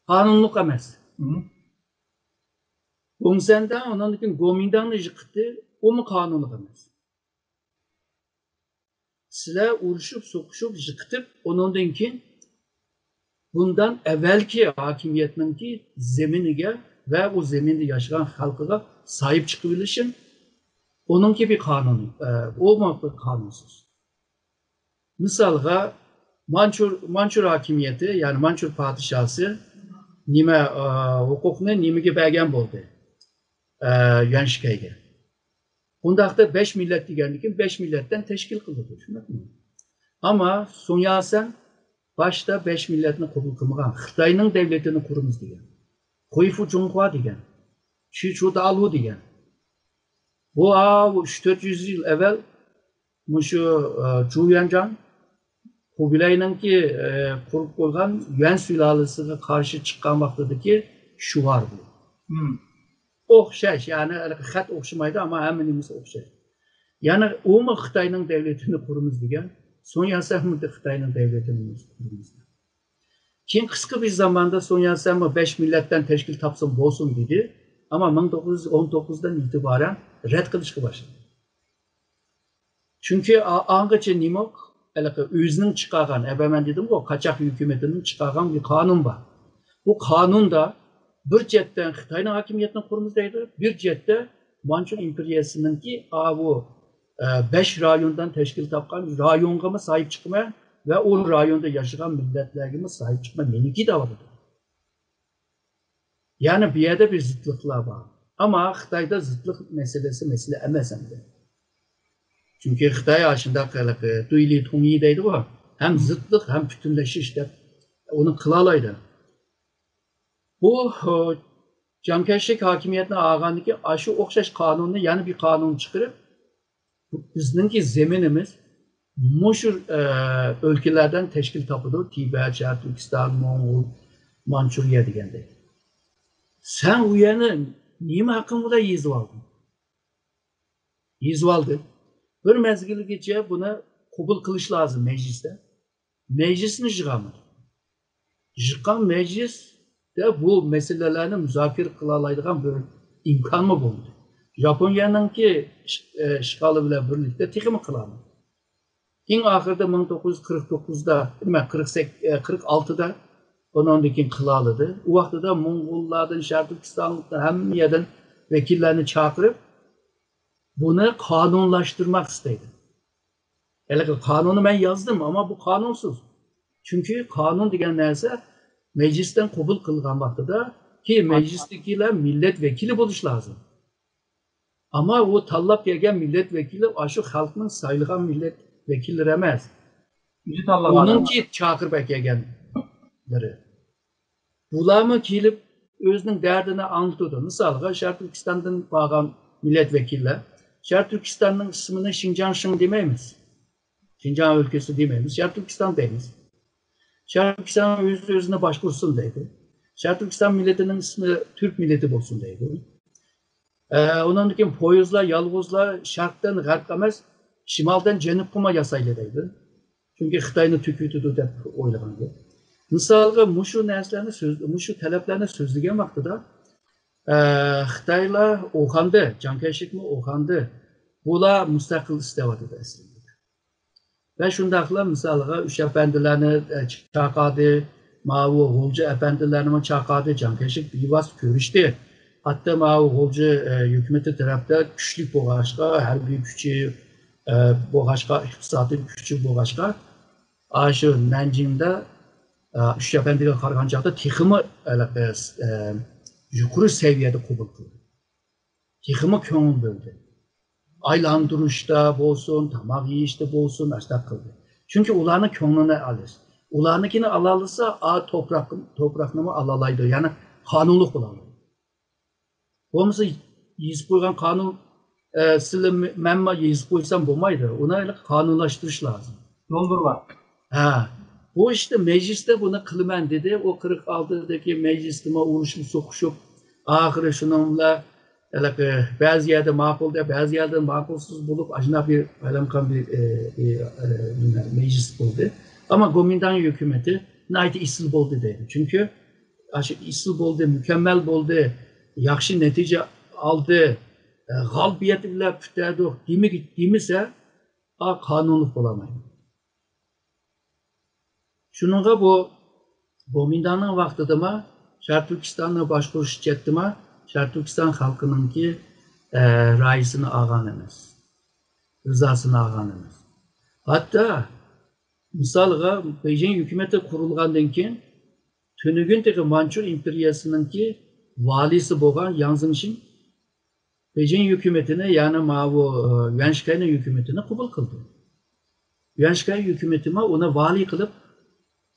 قانۇنلۇق ئەمەس. گۇڭسەنداڭ، ئۇنىڭدىن كېيىن گومىنداڭنى يىقىتتى، ئۇمۇ قانۇنلۇق ئەمەس. سىلەر ئۇرۇشۇپ، سوقۇشۇپ، يىقىتىپ، ئۇنىڭدىن كېيىن بۇندىن ئەۋۋەلكى ھاكىمىيەتنىڭكى زېمىنىگە ۋە ئۇ زېمىندا ياشىغان خەلقىگە ساھىب چىقىۋېلىشىڭ، ئۇنىڭكى بىر قانۇن، ئە، ئۇمۇ بىر قانۇنسىز. مىسالغا، مانچۇر، مانچۇر ھاكىمىيىتى، يەنى مانچۇر پادىشاھسى نېمە، ئە، ھوقۇقنى نېمىگە بەرگەن بولدى؟ ئە، يۈەنشىكەيگە. ئۇنداقتا بەش مىللەت دېگەندىكىن بەش مىللەتتىن تەشكىل قىلىدۇ، شۇنداقمۇ؟ ئەمما سۇڭياسەن باشتا بەش مىللەتنى قوبۇل قىلمىغان، خىتاينىڭ دەۋلىتىنى قۇرىمىز دېگەن. خۇيفۇ جۇڭخۇا دېگەن. چۈچۇ دالۇ دېگەن. بۇ، ئاۋۇ ئۈچ تۆت يۈز يىل ئەۋۋەل مۇشۇ، ئە، جۇ يۈەنجاڭ خۇبىلەينىڭكى، ئە، قۇرۇپ قويغان يۈەن سۇلالىسىغا قارشى چىققان ۋاقتىدىكى شوئار بۇ. مم. ئوخشاش، يەنى خەت ئوخشىمايدۇ، ئەمما ھەممە نېمىسى ئوخشاش. يەنى ئۇمۇ خىتاينىڭ دەۋلىتىنى قۇرىمىز دېگەن، سۇڭياسەنمۇ خىتاينىڭ دەۋلىتىنى قۇرىمىز دېگەن. كېيىن قىسقا بىر زاماندا سۇڭياسەنمۇ بەش مىللەتتىن تەشكىل تاپسۇن بولسۇن دېدى. ئەمما مىڭ توققۇز يۈز ئون توققۇزدىن ئېتىبارەن رەت قىلىشقا باشلىدى. چۈنكى ئا-، ئاڭغىچە نېمۇ؟ ھېلىقى ئۆزىنىڭ چىقارغان، ئەبەمەن دېدىمغۇ، قاچاق ھۆكۈمىتىنىڭ چىقارغان بىر قانۇن بار. بۇ قانۇندا بىر چەتتىن خىتاينىڭ ھاكىمىيىتىنى قۇرىمىز دەيدۇ، بىر چەتتە مانچۇ ئىمپېرىيەسىنىڭكى ئاۋۇ، ئە، بەش رايوندىن تەشكىل تاپقان رايونغىمۇ ساھىب چىقىمەن ۋە ئۇ رايوندا ياشىغان مىللەتلەرگىمۇ ساھىب چىقىمەن، مېنىڭكى دەۋاتىدۇ. يەنى بۇ يەردە بىر زىتلىقلار بار. ئەمما خىتايدا زىتلىق مەسىلىسى مەسىلە ئەمەس ئەمدى. چۈنكى خىتاي ئاشۇنداق ھېلىقى دۇيلى تۇڭيى دەيدىغۇ، ھەم زىتلىق، ھەم پۈتۈنلىشىش دەپ ئۇنى قىلالايدۇ. بۇ، ئۇ، جاڭ كەيشىك ھاكىمىيەتنى ئالغاندىن كېيىن ئاشۇ ئوخشاش قانۇننى يەنە بىر قانۇن چىقىرىپ، بىزنىڭكى زېمىنىمىز مۇشۇ، ئە، ئۆلكىلەردىن تەشكىل تاپىدۇ، تىبەت، شەرقىي تۈركىستان، موڭغۇل، مانچۇرىيە دېگەندەك. سەن ئۇ يەرنى نېمە ھەققىڭ بىلەن يېزىۋالدىڭ؟ يېزىۋالدى. بىر مەزگىلگىچە بۇنى قوبۇل قىلىش لازىم مەجلىستە. مەجلىسنى يىغامىدى. يىغقان مەجلىستە بۇ مەسىلىلەرنى مۇزاكىرە قىلالايدىغان بىر ئىمكانمۇ بولمىدى. ياپونىيەنىڭكى ئىش-، ئىشغالى بىلەن بىرلىكتە تېخىمۇ قىلالمىدى. ئەڭ ئاخىرىدا مىڭ توققۇز يۈز قىرىق توققۇزدا، نېمە، قىرىق سەككىز، ئە، قىرىق ئالتىدا ئۇنىڭدىن كېيىن قىلالىدى. ئۇ ۋاقتىدا موڭغۇللاردىن، شەرقىي تۈركىستانلىقتىن، ھەممە يەردىن ۋەكىللەرنى چاقىرىپ، بۇنى قانۇنلاشتۇرماق ئىستەيدۇ. ھېلىقى قانۇننى مەن يازدىم، ئەمما بۇ قانۇنسىز. چۈنكى قانۇن دېگەن نەرسە مەجلىستىن قوبۇل قىلغان ۋاقتىدا، كېيىن مەجلىستىكىلەر مىللەت ۋەكىلى بولۇش لازىم. ئەمما ئۇ تاللاپ كەلگەن مىللەت ۋەكىلى ئاشۇ خەلقنىڭ سايلىغان مىللەت ۋەكىللىرى ئەمەس. ئۆزى تاللىغان ئۇنىڭكى چاقىرىپ ئەكەلگەنلىرى. بۇلارمۇ كېلىپ ئۆزىنىڭ دەردىنى ئاڭلىتىدۇ. مىسالغا، شەرقىي تۈركىستاندىن بارغان مىللەت ۋەكىللەر، شەرقىي تۈركىستاننىڭ ئىسمىنى شىنجاڭ شىڭ دېمەيمىز. شىنجاڭ ئۆلكىسى دېمەيمىز، شەرقىي تۈركىستان دەيمىز. شەرقىي تۈركىستان ئۆز-ئۆزىنى باشقۇرسۇن دەيدۇ. شەرقىي تۈركىستان مىللىتىنىڭ ئىسمى تۈرك مىللىتى بولسۇن دەيدۇ. ئە، ئۇنىڭدىن كېيىن پويىزلار، يالغۇزلار شەرقتىن غەربكە ئەمەس، شىمالدىن جەنۇبقىمۇ ياسايلى دەيدۇ. چۈنكى خىتاينى تۆكۈۋېتىدۇ دەپ ئويلىغان گەپ. مىسالغا، مۇشۇ نەرسىلەرنى سۆز-، مۇشۇ تەلەپلەرنى سۆزلىگەن ۋاقتىدا، ئە، خىتايلار ئوخاندى، جاڭ كەيشىكمۇ ئوخاندى، بۇلار مۇستەقىل ئىستەۋاتىدۇ ئەسلىدە. ۋە شۇنداقلا مىسالغا ئۈچ ئەپەندىلەرنى، ئە، چاقىردى، ماۋۇ غۇلجا ئەپەندىلەرنىمۇ چاقىردى، جاڭ كەيشىك بىۋاسىتە كۆرۈشتى. ھەتتا ماۋۇ غۇلجى، ئە، ھۆكۈمىتى تەرەپتە كۈچلۈك بولغاچقا، ھەربىي كۈچى، ئە، بولغاچقا، ئىقتىسادىي كۈچى بولغاچقا، ئاشۇ نەنجىڭدە، ئە، ئۈچ ئەپەندىگە قارىغان چاغدا تېخىمۇ، ھېلىقى، ئە، يۇقىرى سەۋىيەدە قوبۇل قىلدى. تېخىمۇ كۆڭۈل بۆلدى. ئايلاندۇرۇشتا بولسۇن، تاماق يېيىشتە بولسۇن، ئاشۇنداق قىلدى. چۈنكى ئۇلارنىڭ كۆڭلىنى ئالىش. ئۇلارنىڭكىنى ئالالىسا، ئا، توپراق، توپراقنىمۇ ئالالايدۇ، يەنى قانۇنلۇق بولالايدۇ. بولمىسا يېزىپ قويغان قانۇن، ئە، سىلە مەنمۇ يېزىپ قويسام بولمايدۇ. ئۇنى قانۇنلاشتۇرۇش لازىم. يول بىر بار. ھە، بۇ ئىشتا مەجلىستە بۇنى قىلىمەن دېدى. ئۇ قىرىق ئالتىدىكى مەجلىستىمۇ ئۇرۇشۇپ، سوقۇشۇپ، ئاخىرى شۇنىڭ بىلەن ھېلىقى بەزى يەردە ماقۇل دەپ، بەزى يەردە ماقۇلسىز بولۇپ، ئاشۇنداق بىر ئايلانغان بىر، ئە، بىر، ئە، نېمە، مەجلىس بولدى. ئەمما گومىنداڭ ھۆكۈمىتى ناھايىتى ئېسىل بولدى دەيدۇ. چۈنكى ئاشۇ ئېسىل بولدى، مۇكەممەل بولدى، ياخشى نەتىجە ئالدى، ئە، غالىبىيەت بىلەن پۈتتۈردۇق دېمىگە-، دېمىسە، ئا، قانۇنلۇق بولالمايدۇ. شۇنىڭغا بۇ گومىنداڭنىڭ ۋاقتىدىما، شەرقىي تۈركىستاننى باشقۇرۇش جەھەتتىما شەرقىي تۈركىستان خەلقىنىڭكى، ئە، رايىسىنى ئالغان ئەمەس، رىزاسىنى ئالغان ئەمەس. ھەتتا مىسالغا، بېيجىڭ ھۆكۈمىتى قۇرۇلغاندىن كېيىن تۈنۈگۈن تېخى مانچۇ ئىمپېرىيەسىنىڭكى ۋالىيسى بولغان ياڭ زېڭشىن بېيجىڭ ھۆكۈمىتىنى، يەنى ماۋۇ، ئە، يۈەنشىكاينىڭ ھۆكۈمىتىنى قوبۇل قىلدى. يۈەنشىكاي ھۆكۈمىتىمۇ ئۇنى ۋالىي قىلىپ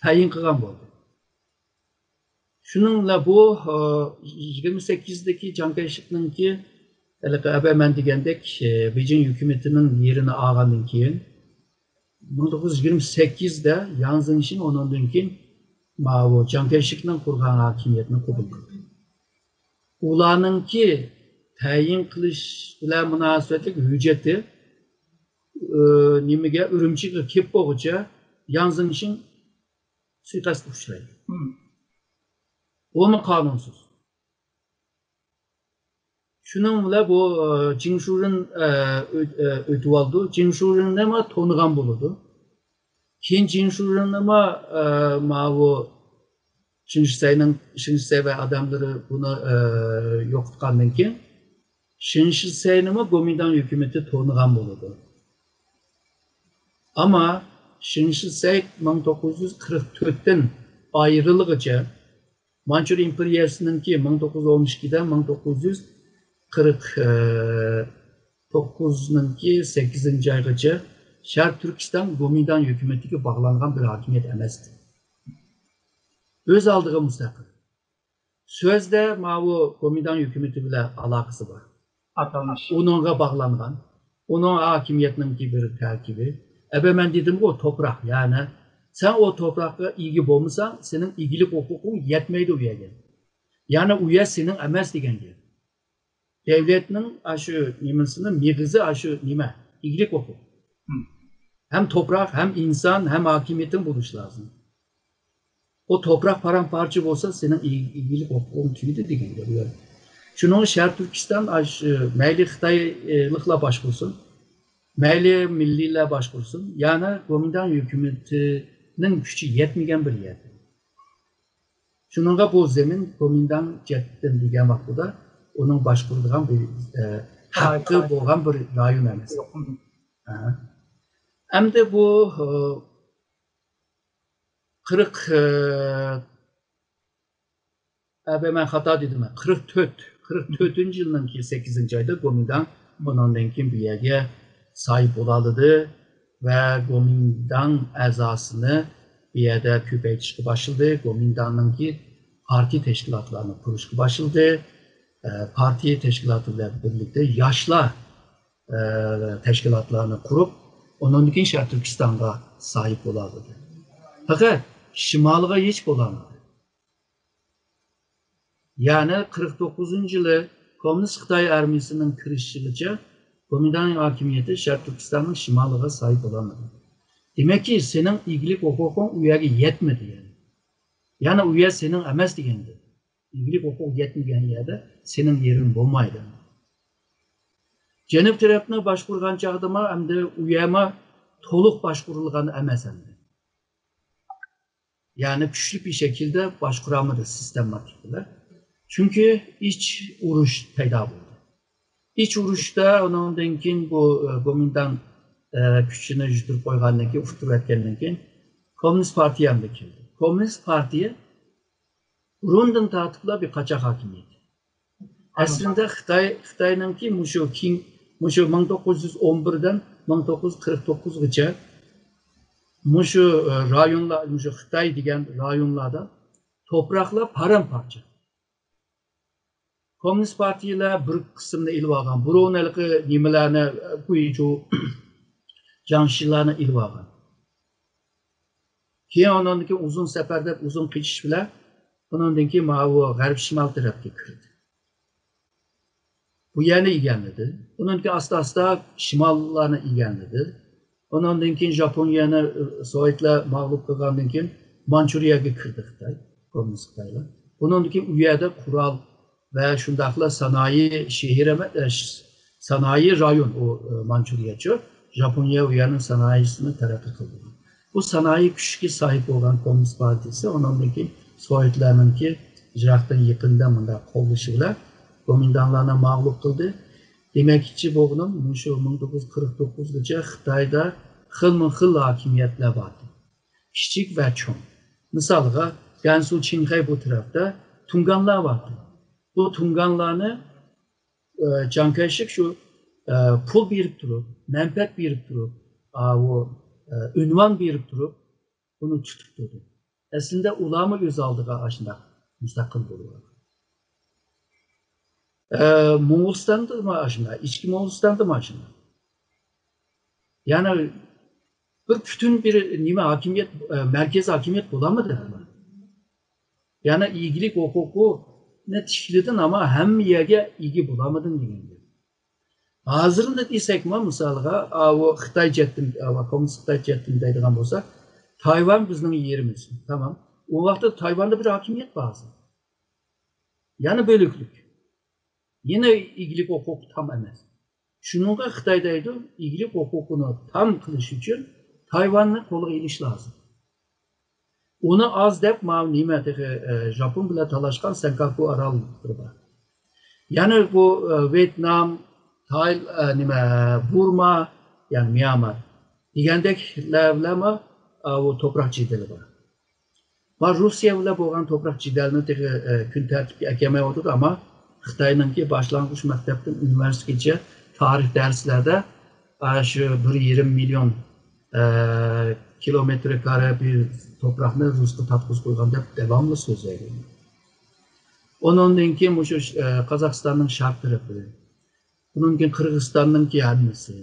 تەيىن قىلغان بولدى. شۇنىڭ بىلەن بۇ، ئە، يىگىرمە سەككىزدىكى جاڭ كەيشىكنىڭكى ھېلىقى ئەبەمەن دېگەندەك، ئە، بېيجىڭ ھۆكۈمىتىنىڭ يېرىنى ئالغاندىن كېيىن، مىڭ توققۇز يۈز يىگىرمە سەككىزدە ياڭ زېڭشىن ئۇنىڭدىن كېيىن ماۋۇ جاڭ كەيشىكنىڭ قۇرغان ھاكىمىيەتنى قوبۇل قىلدى. ئۇلارنىڭكى تەيىن قىلىش بىلەن مۇناسىۋەتلىك ھۆججىتى، ئى، نېمىگە، ئۈرۈمچىگە كېلىپ بولغۇچە ياڭ زېڭشىن سۇيىقەستكە ئۇچرايدۇ. بۇمۇ قانۇنسىز. شۇنىڭ بىلەن بۇ، ئى، جىڭ شۇرېن، ئى، ئۆت-، ئى، ئۆتۈۋالىدۇ. جىڭ شۇرېننىمۇ تونۇغان بولىدۇ. كېيىن جىڭ شۇرېننىمۇ، ئى، ماۋۇ شېڭ شىسەينىڭ، شېڭ شىسەي ۋە ئادەملىرى بۇنى، ئى، يوقاتقاندىن كېيىن، شېڭ شىسەينىمۇ گومىنداڭ ھۆكۈمىتى تونۇغان بولىدۇ. ئەمما شېڭ شىسەي مىڭ توققۇز يۈز قىرىق تۆتتىن ئايرىلغىچە، مانچۇر ئىمپېرىيەسىنىڭكى مىڭ توققۇز يۈز ئون ئىككىدىن مىڭ توققۇز يۈز قىرىق توققۇزنىڭكى سەككىزىنچى ئايغىچە شەرقىي تۈركىستان گومىنداڭ ھۆكۈمىتىگە باغلانغان بىر ھاكىمىيەت ئەمەستى. ئۆز ئالدىغا مۇستەقىل. سۆزدە ماۋۇ گومىنداڭ ھۆكۈمىتى بىلەن ئالاقىسى بار. ئاتالمىش. ئۇنىڭغا باغلانغان. ئۇنىڭ ھاكىمىيەتنىڭكى بىر تەركىبى. ئەبە مەن دېدىمغۇ، توپراق، يەنى سەن ئۇ توپراققا ئىگە بولمىساڭ، سېنىڭ ئىگىلىك ھوقۇقۇڭ يەتمەيدۇ ئۇ يەرگە. يەنى ئۇ يەر سېنىڭ ئەمەس دېگەن گەپ. دەۋلەتنىڭ ئاشۇ نېمىسىنىڭ مېغىزى ئاشۇ نېمە؟ ئىگىلىك ھوقۇق. ھەم توپراق، ھەم ئىنسان، ھەم ھاكىمىيىتىڭ بولۇشى لازىم. ئۇ توپراق پارام-پارچە بولسا، سېنىڭ ئىگ-، ئىگىلىك ھوقۇقۇڭ تۈگىدى دېگەن گەپ. شۇنىڭ شەرقىي تۈركىستان ئاشۇ مەيلى خىتايلىقلار باشقۇرسۇن، مەيلى مىللىيلەر باشقۇرسۇن، يەنى گومىنداڭ ھۆكۈمىتىنىڭ كۈچى يەتمىگەن بىر يەر. شۇنىڭغا بۇ زېمىن گومىنداڭ جەددىن دېگەن ۋاقتىدا ئۇنىڭ باشقۇرىدىغان بىر، ئە، ھەققى بولغان بىر رايون ئەمەس. ھە. ئەمدى بۇ، ئە، قىرىق، ئە، ئەبە مەن خاتا دېدىم. قىرىق تۆت، قىرىق تۆتىنچى يىلنىڭكى سەككىزىنچى ئايدا گومىنداڭ بۇنىڭدىن كېيىن بۇ يەرگە ساھىب بولالىدى ۋە گومىنداڭ ئەزاسىنى بۇ يەردە كۆپەيتىشكە باشلىدى. گومىنداڭنىڭكى پارتىيە تەشكىلاتلارنى قۇرۇشقا باشلىدى. ئە، پارتىيە تەشكىلاتى بىلەن بىرلىكتە ياشلار، ئە، تەشكىلاتلارنى قۇرۇپ، ئۇنىڭدىن كېيىن شەرقىي تۈركىستانغا ساھىب بولالىدى. پەقەت شىمالىغا ھېچ بولالمىدى. يەنى قىرىق توققۇزىنچى يىلى كوممۇنىست خىتاي ئارمىيىسىنىڭ كىرىشىشىگىچە گومىنداڭ ھاكىمىيىتى شەرقىي تۈركىستاننىڭ شىمالىغا ساھىب بولالمىدى. دېمەككى، سېنىڭ ئىگىلىك ھوقۇقۇڭ ئۇ يەرگە يەتمىدى، يەنى. يەنى ئۇ يەر سېنىڭ ئەمەس دېگەندە. ئىگىلىك ھوقۇق يەتمىگەن يەردە سېنىڭ يېرىڭ بولمايدۇ. جەنۇب تەرەپنى باشقۇرغان چاغدىمۇ ئەمدى ئۇ يەرمۇ تولۇق باشقۇرۇلغان ئەمەس ئەمدى. يەنى كۈچلۈك بىر شەكىلدە باشقۇرالمىدى سىستېماتىك بىلەن. چۈنكى ئىچ ئۇرۇش پەيدا بولدى. ئىچ ئۇرۇشتا ئۇنىڭدىن كېيىن بۇ، ئە، گومىنداڭ، ئە، كۈچىنى يۈتۈرۈپ قويغاندىن كېيىن، ئۇتتۇرۇۋەتكەندىن كېيىن، كوممۇنىست پارتىيە ئەمدى كەلدى. كوممۇنىست پارتىيە بۇرۇندىن تارتىپلا بىر قاچاق ھاكىمىيىتى. ئەسلىدە خىتاي، خىتاينىڭكى مۇشۇ كېيىن، مۇشۇ مىڭ توققۇز يۈز ئون بىردىن مىڭ توققۇز يۈز قىرىق توققۇزغىچە مۇشۇ، ئە، رايونلار، مۇشۇ خىتاي دېگەن رايونلاردا توپراقلار پارام-پارچە. كوممۇنىست پارتىيەلەر بىر قىسىمنى ئېلىۋالغان، بۇرۇن ھېلىقى نېمىلەرنى، گۇيجۇ، جياڭشىلارنى ئېلىۋالغان. كېيىن ئۇنىڭدىن كېيىن ئۇزۇن سەپەر دەپ ئۇزۇن قېچىش بىلەن ئۇنىڭدىن كېيىن ماۋۇ غەرب شىمال تەرەپكە كىردى. بۇ يەرنى ئىگىلىدى. ئۇنىڭدىن كېيىن ئاستا-ئاستا شىماللارنى ئىگىلىدى. ئۇنىڭدىن كېيىن ژاپونىيەنى، ئى، سوۋېتلار مەغلۇپ قىلغاندىن كېيىن مانچۇرىيەگە كىردى خىتاي، كوممۇنىست خىتايلار. ئۇنىڭدىن كېيىن ئۇ يەردە قورال ۋە شۇنداقلا سانائىي شەھەر ئەمەس، ئە، ش-، سانائىي رايون ئۇ، ئە، مانچۇرىيەچۇ. ژاپونىيە ئۇ يەرنىڭ سانائىيسىنى تەرەققىي قىلدۇرغان. بۇ سانائىي كۈچكە ساھىب بولغان كوممۇنىست پارتىيىسى ئۇنىڭدىن كېيىن سوۋېتلارنىڭكى يىراقتىن يېقىندا مۇنداق قوللىشى بىلەن گومىنداڭلارنى مەغلۇپ قىلدى. دېمەكچى بولغىنىم، مۇشۇ مىڭ توققۇز يۈز قىرىق توققۇزغىچە خىتايدا خىلمۇ خىل ھاكىمىيەتلەر بار ئىدى. كىچىك ۋە چوڭ. مىسالغا، گەنسۇ، چىڭخەي بۇ تەرەپتە تۇڭگانلار بار ئىدى. بۇ تۇڭگانلارنى، ئە، جياڭ كايشېك شۇ، ئە، پۇل بېرىپ تۇرۇپ، مەنپەئەت بېرىپ تۇرۇپ، ئاۋۇ، ئە، ئۇنۋان بېرىپ تۇرۇپ، ئۇنى تۇتۇپ تۇردى. ئەسلىدە ئۇلارمۇ ئۆز ئالدىغا ئاشۇنداق مۇستەقىل بولۇۋالغان. ئە، موڭغۇلىستاندىمۇ ئاشۇنداق، ئىچكى موڭغۇلىستاندىمۇ ئاشۇنداق. يەنى بىر پۈتۈن بىر نېمە ھاكىمىيەت، ئە، مەركەزىي ھاكىمىيەت بولالمىدى. يەنى ئىگىلىك ھوقۇقىنى تىكلىدىڭ، ئەمما ھەممە يەرگە ئىگە بولالمىدىڭ دېگەن گەپ. ھازىرنى دېسەكمۇ، مىسالغا، ئاۋۇ خىتاي جەھەتتىن، ئاۋۇ كوممۇنىست خىتاي جەھەتتىن دەيدىغان بولساق، تايۋان بىزنىڭ يېرىمىز. تامام. ئۇ ۋاقىتتا تايۋاندا بىر ھاكىمىيەت بار ھازىر. يەنە بۆلۈكلۈك. يەنە ئىگىلىك ھوقۇقى تام ئەمەس. شۇنىڭغا خىتاي دەيدۇ، ئىگىلىك ھوقۇقىنى تام قىلىش ئۈچۈن تايۋاننى قولغا ئېلىش لازىم. ئۇنى ئاز دەپ، ماۋۇ نېمە تېخى، ئە، ژاپون بىلەن تالاشقان سەنكاكۇ ئاراللىرى بار. يەنە بۇ، ئە، ۋيېتنام، تاي-، ئە، نېمە، بۇرما، يەنى ميانمار دېگەندەكلەر بىلەنمۇ، ئە، ئۇ توپراق جېدىلى بار. ۋە روسىيە بىلەن بولغان توپراق جېدەلنى تېخى، ئە، كۈن تەرتىپكە ئەكەلمەيۋاتىدۇ، ئەمما خىتاينىڭكى باشلانغۇچ مەكتەپتىن ئۇنىۋېرسىتېتكىچە تارىخ دەرسلەردە، ئە، شۇ بىر يېرىم مىليون، ئە، كىلومېتىر كارە بىر توپراقنى رۇسقا تارتقۇزۇپ قويغان دەپ داۋاملىق سۆزلەيدۇ. ئۇنىڭدىن كېيىن مۇشۇ، ئە، قازاقىستاننىڭ شەرق تەرىپى، ئۇنىڭدىن كېيىن قىرغىزىستاننىڭكى ھەممىسى.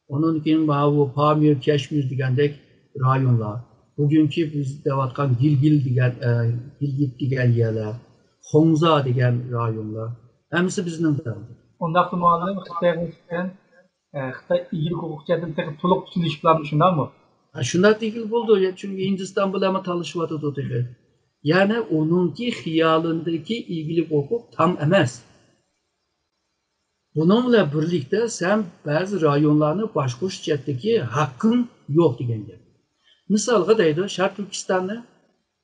ئۇنىڭدىن كېيىن ماۋۇ پامىر، كەشمىر دېگەندەك رايونلار، بۈگۈنكى بىز دەۋاتقان گىلگىل دېگەن، ئە، گىلگىت دېگەن يەرلەر، خۇڭزا دېگەن رايونلار، ھەممىسى بىزنىڭ دەۋاتىدۇ. ئۇنداقتا مۇئەللىم، خىتايغا نىسبەتەن، ئە، خىتاي ئىگىلىك ھوقۇق جەھەتتىن تېخى تولۇق پۈتۈنلىشىپ بولالمىدى، شۇنداقمۇ؟ ھە، شۇنداق دېگىلى بولىدۇ، يا، چۈنكى ھىندىستان بىلەنمۇ تالىشىۋاتىدۇ تېخى. يەنى ئۇنىڭكى خىيالىندىكى ئىگىلىك ھوقۇق تام ئەمەس. بۇنىڭ بىلەن بىرلىكتە سەن بەزى رايونلارنى باشقۇرۇش جەھەتتىكى ھەققىڭ يوق دېگەن گەپ. مىسالغا دەيدۇ، شەرقىي تۈركىستاننى،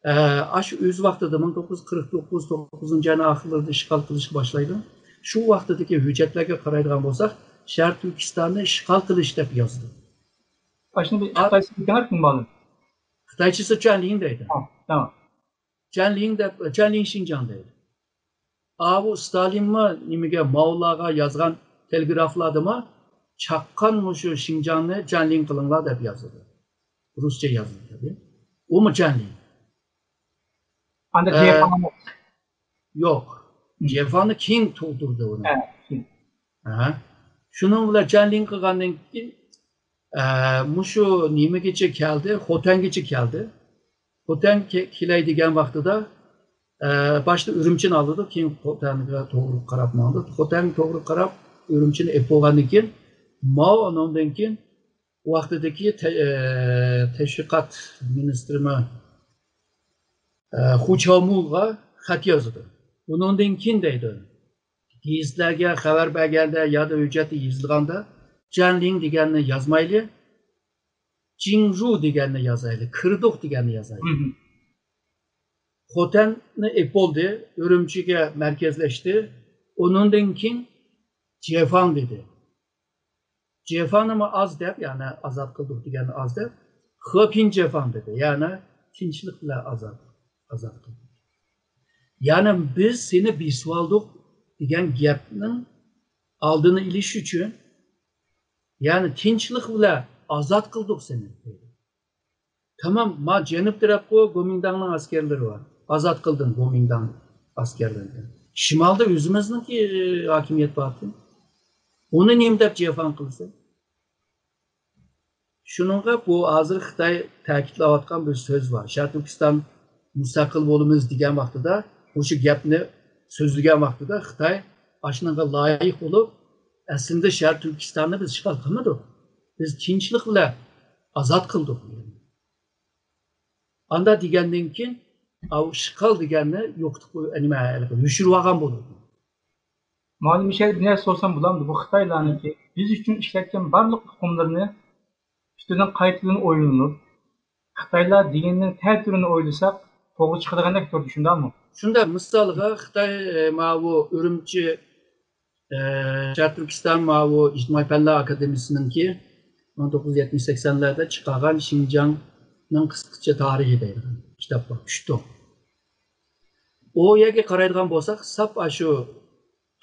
ئە، ئاشۇ ئۆز ۋاقتىدا مىڭ توققۇز يۈز قىرىق توققۇز، توققۇزىنچى ئاينىڭ ئاخىرلىرىدا ئىشغال قىلىشقا باشلايدۇ. شۇ ۋاقتىدىكى ھۆججەتلەرگە قارايدىغان بولساق، شەرقىي تۈركىستاننى ئىشغال قىلىش دەپ يازىدۇ. ئاشۇنى بىر ئا- خىتايچىسى ئېيتىڭلار، كىم مالۇم؟ خىتايچىسى چۈەنلىڭ دەيدۇ. ھە، تامام. چۈەنلىڭ دەپ، چۈەنلىڭ شىنجاڭ دەيدۇ. ئاۋۇ ستالىنمۇ نېمىگە، ماۋلارغا يازغان تېلېگرافلاردىمۇ چاققان مۇشۇ شىنجاڭنى چۈەنلىڭ قىلىڭلار دەپ يازىدۇ. رۇسچە يازىدۇ تەبىئىي. ئۇمۇ چۈەنلىڭ. ئاندا ئە، جيەنفاڭ يوق. جيەنفاڭنى كېيىن تۇغدۇردى ئۇنى. ھە، كېيىن. ھە. شۇنىڭ بىلەن چۈەنلىڭ قىلغاندىن كېيىن، ئە، مۇشۇ نېمىگىچە كەلدى، خوتەنگىچە كەلدى. خوتەن كە-، كېلەي دېگەن ۋاقتىدا، ئە، باشتا ئۈرۈمچىنى ئالىدۇ، كېيىن خوتەنگە توغرا قاراپ ماڭىدۇ. خوتەنگە توغرا قاراپ ئۈرۈمچىنى ئېلىپ بولغاندىن كېيىن، ماۋۇ ئۇنىڭدىن كېيىن ۋاقتىدىكى تە-، ئە، تەشۋىقات مىنىستىرىمۇ، ئە، خۇ چاۋمۇغا خەت يازىدۇ. بۇنىڭدىن كېيىن دەيدۇ، گېزىتلەرگە خەۋەر بەرگەندە يادا ھۆججەتتە يېزىلغاندا، چۈەنلىڭ دېگەننى يازمايلى، جىڭرۇ دېگەننى يازايلى، كىردۇق دېگەننى يازايلى. مم. خوتەننى ئېلىپ بولدى، ئۈرۈمچىگە مەركەزلەشتى. ئۇنىڭدىن كېيىن جيەنفاڭ دېدى. جيەنفاڭنىمۇ ئاز دەپ، يەنى ئازاد قىلدۇق دېگەننى ئاز دەپ، خېپىڭ جيەنفاڭ دېدى، يەنى تىنچلىق بىلەن ئازاد، ئازاد قىلدۇق. يەنى بىز سېنى بېسىۋالدۇق دېگەن گەپنىڭ ئالدىنى ئېلىش ئۈچۈن، يەنى تىنچلىق بىلەن ئازاد قىلدۇق سېنى. تامام، ما جەنۇب تەرەپقۇ گومىنداڭنىڭ ئەسكەرلىرى بار. ئازاد قىلدىم گومىنداڭ ئەسكەرلىرىنى. شىمالدا ئۆزىمىزنىڭكى، ئى، ھاكىمىيەت باركەن. ئۇنى نېمە دەپ جىفاڭ قىلىسەن؟ شۇنىڭغا بۇ ھازىر خىتاي تەكىتلەۋاتقان بىر سۆز بار. شەرقىي تۈركىستان مۇستەقىل بولىمىز دېگەن ۋاقتىدا، مۇشۇ گەپنى سۆزلىگەن ۋاقتىدا خىتاي ئاشۇنىڭغا لايىق بولۇپ، ئەسلىدە شەرقىي تۈركىستاننى بىز ئىشغال قىلمىدۇق. بىز تىنچلىق بىلەن ئازاد قىلدۇق. ئاندا دېگەندىن كېيىن، ئاۋۇ ئىشغال دېگەننى يوقىتىپ قوي-، نېمە، يوشۇرۇۋالغان بولىدۇ. مۇئەللىم، شەيخ، بىر نەرسە سورىسام بولامدۇ؟ بۇ خىتايلارنىڭكى بىز ئۈچۈن ئىشلەتكەن بارلىق ئۇقۇملىرىنى ئۈستىدىن قايتىدىن ئويلىنىپ، خىتايلار دېگىنىنىڭ تەتۈرىنى ئويلىساق، توغرا چىقىدىغاندەك تۇرىدۇ، شۇنداقمۇ؟ شۇنداق، مىسالغا، خىتاي، ئە، ماۋۇ ئۈرۈمچى، ئە، شەرقىي تۈركىستان ماۋۇ ئىجتىمائىي پەنلەر ئاكادېمىيىسىنىڭكى مىڭ توققۇز يۈز يەتمىش سەكسەنلەردە چىقارغان شىنجاڭنىڭ قىسقىچە تارىخى دەيدىغان كىتاب بار، ئۈچ توم. ئۇ يەرگە قارايدىغان بولساق، ساپ ئاشۇ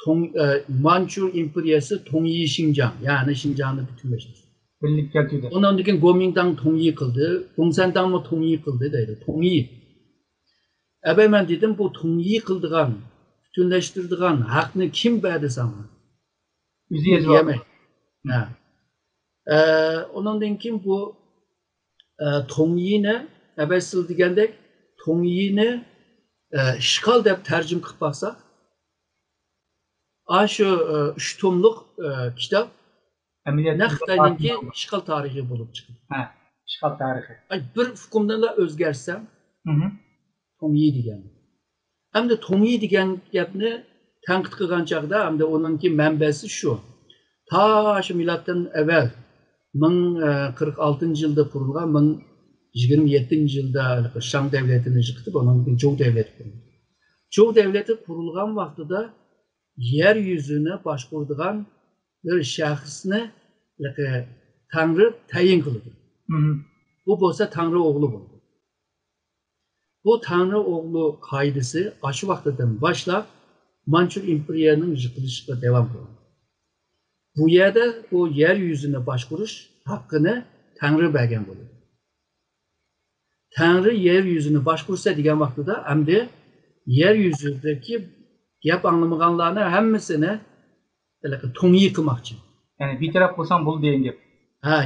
توڭ-، ئە، مانچۇ ئىمپېرىيەسى توڭيى شىنجاڭ، يەنى شىنجاڭنى پۈتۈنلەشتۈردى. بىرلىككە كەلتۈردى. ئۇنىڭدىن كېيىن گومىنداڭ توڭيى قىلدى، گوڭسەنداڭمۇ توڭيى قىلدى دەيدۇ. توڭيى. ئەبەي، مەن دېدىم، بۇ توڭيى قىلىدىغان، پۈتۈنلەشتۈرىدىغان ھەقنى كىم بەردى ساڭا؟ ئۆزى يېزىۋالدى. دېيەلمەي. ھە. ئە، ئۇنىڭدىن كېيىن بۇ، ئە، توڭيىنى، ئەبەي سىز دېگەندەك، توڭيىنى، ئە، ئىشغال دەپ تەرجىمە قىلىپ باقساق، ئاشۇ، ئە، ئۈچ توملۇق، ئە، كىتاب ئەمەلىيەتتە نەق خىتاينىڭكى ئىشغال تارىخى بولۇپ چىقىدۇ. ھە، ئىشغال تارىخى. ئاي، بىر ئۇقۇمنىلا ئۆزگەرتسەم، مھم. توڭيى دېگەن. ئەمدى توڭيى دېگەن گەپنى تەنقىد قىلغان چاغدا، ئەمدى ئۇنىڭكى مەنبەسى شۇ. تا شۇ مىلادتىن ئەۋۋەل مىڭ، ئە، قىرىق ئالتىنچى يىلدا قۇرۇلغان، مىڭ يىگىرمە يەتتىنچى يىلدا شاڭ دەۋلىتىنى يىقىتىپ، ئۇنىڭ كېيىن جوۋ دەۋلىتى قۇرۇلدى. جوۋ دەۋلىتى قۇرۇلغان ۋاقتىدا يەر يۈزىنى باشقۇرىدىغان بىر شەخسنى تەڭرى تەيىن قىلىدۇ. مھم. بۇ بولسا تەڭرى ئوغلى بولىدۇ. بۇ تەڭرى ئوغلى قائىدىسى ئاشۇ ۋاقتىدىن باشلاپ مانچۇ ئىمپېرىيەنىڭ يىقىلىشىغا داۋام قىلغان. بۇ يەردە بۇ يەر يۈزىنى باشقۇرۇش ھەققىنى تەڭرى بەرگەن بولىدۇ. تەڭرى يەر يۈزىنى باشقۇرسا دېگەن ۋاقتىدا ئەمدى يەر يۈزىدىكى گەپ ئاڭلىمىغانلارنى ھەممىسىنى ھېلىقى توڭيى قىلماقچى. يەنى بىتەرەپ قىلساڭ بولدى دېگەن گەپ. ھە،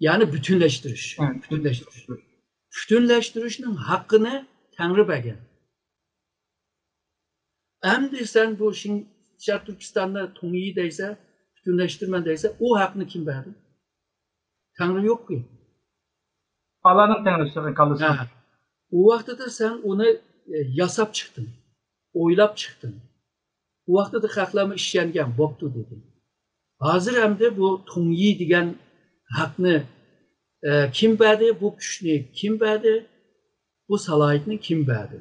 يەنى پۈتۈنلەشتۈرۈش. ھە، پۈتۈنلەشتۈرۈش. پۈتۈنلەشتۈرۈشنىڭ ھەققىنى تەڭرى بەرگەن. ئەمدى سەن بۇ شىن-، شەرقىي تۈركىستاننى توڭيى دەيسە، پۈتۈنلەشتۈرىمەن دەيسە، ئۇ ھەقنى كىم بەردى؟ تەڭرى يوقكى. ئاللانىڭ تەڭرىسىغا كاللىسى. ھە. ئۇ ۋاقتىدا سەن ئۇنى، ئە، ياساپ چىقتىڭ، ئويلاپ چىقتىڭ. ئۇ ۋاقتىدا خەقلەرمۇ ئىشەنگەن، بوپتۇ دېدى. ھازىر ئەمدى بۇ توڭيى دېگەن ھەقنى، ئە، كىم بەردى؟ بۇ كۈچنى كىم بەردى؟ بۇ سالاھىيەتنى كىم بەردى؟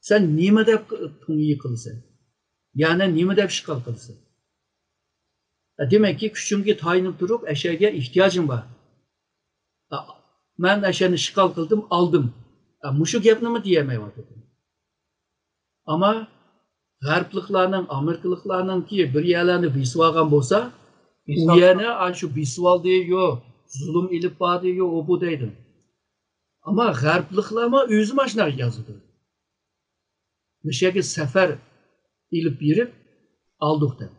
سەن نېمە دەپ توڭيى قىلىسەن؟ يەنى نېمە دەپ ئىشغال قىلىسەن؟ ئە، دېمەككى، كۈچۈڭگە تايىنىپ تۇرۇپ، ئەشەگە ئېھتىياجىڭ بار. ئە، مەن ئەشەنى ئىشغال قىلدىم، ئالدىم. ئە، مۇشۇ گەپنىمۇ دېيەلمەيۋاتىدۇ. ئەمما غەربلىكلارنىڭ، ئامېرىكىلىقلارنىڭكى بىر يەرلەرنى بېسىۋالغان بولسا، ئۇ بېسىۋال- يەرنى ئاشۇ بېسىۋالدى، يو، زۇلۇم ئېلىپ باردى، يو، ئۇ بۇ دەيدۇ. ئەمما غەربلىكلارمۇ ئۆزى ماشىنىغا يازىدۇ. مۇشۇ يەرگە سەپەر ئېلىپ بېرىپ ئالدۇق دەپ.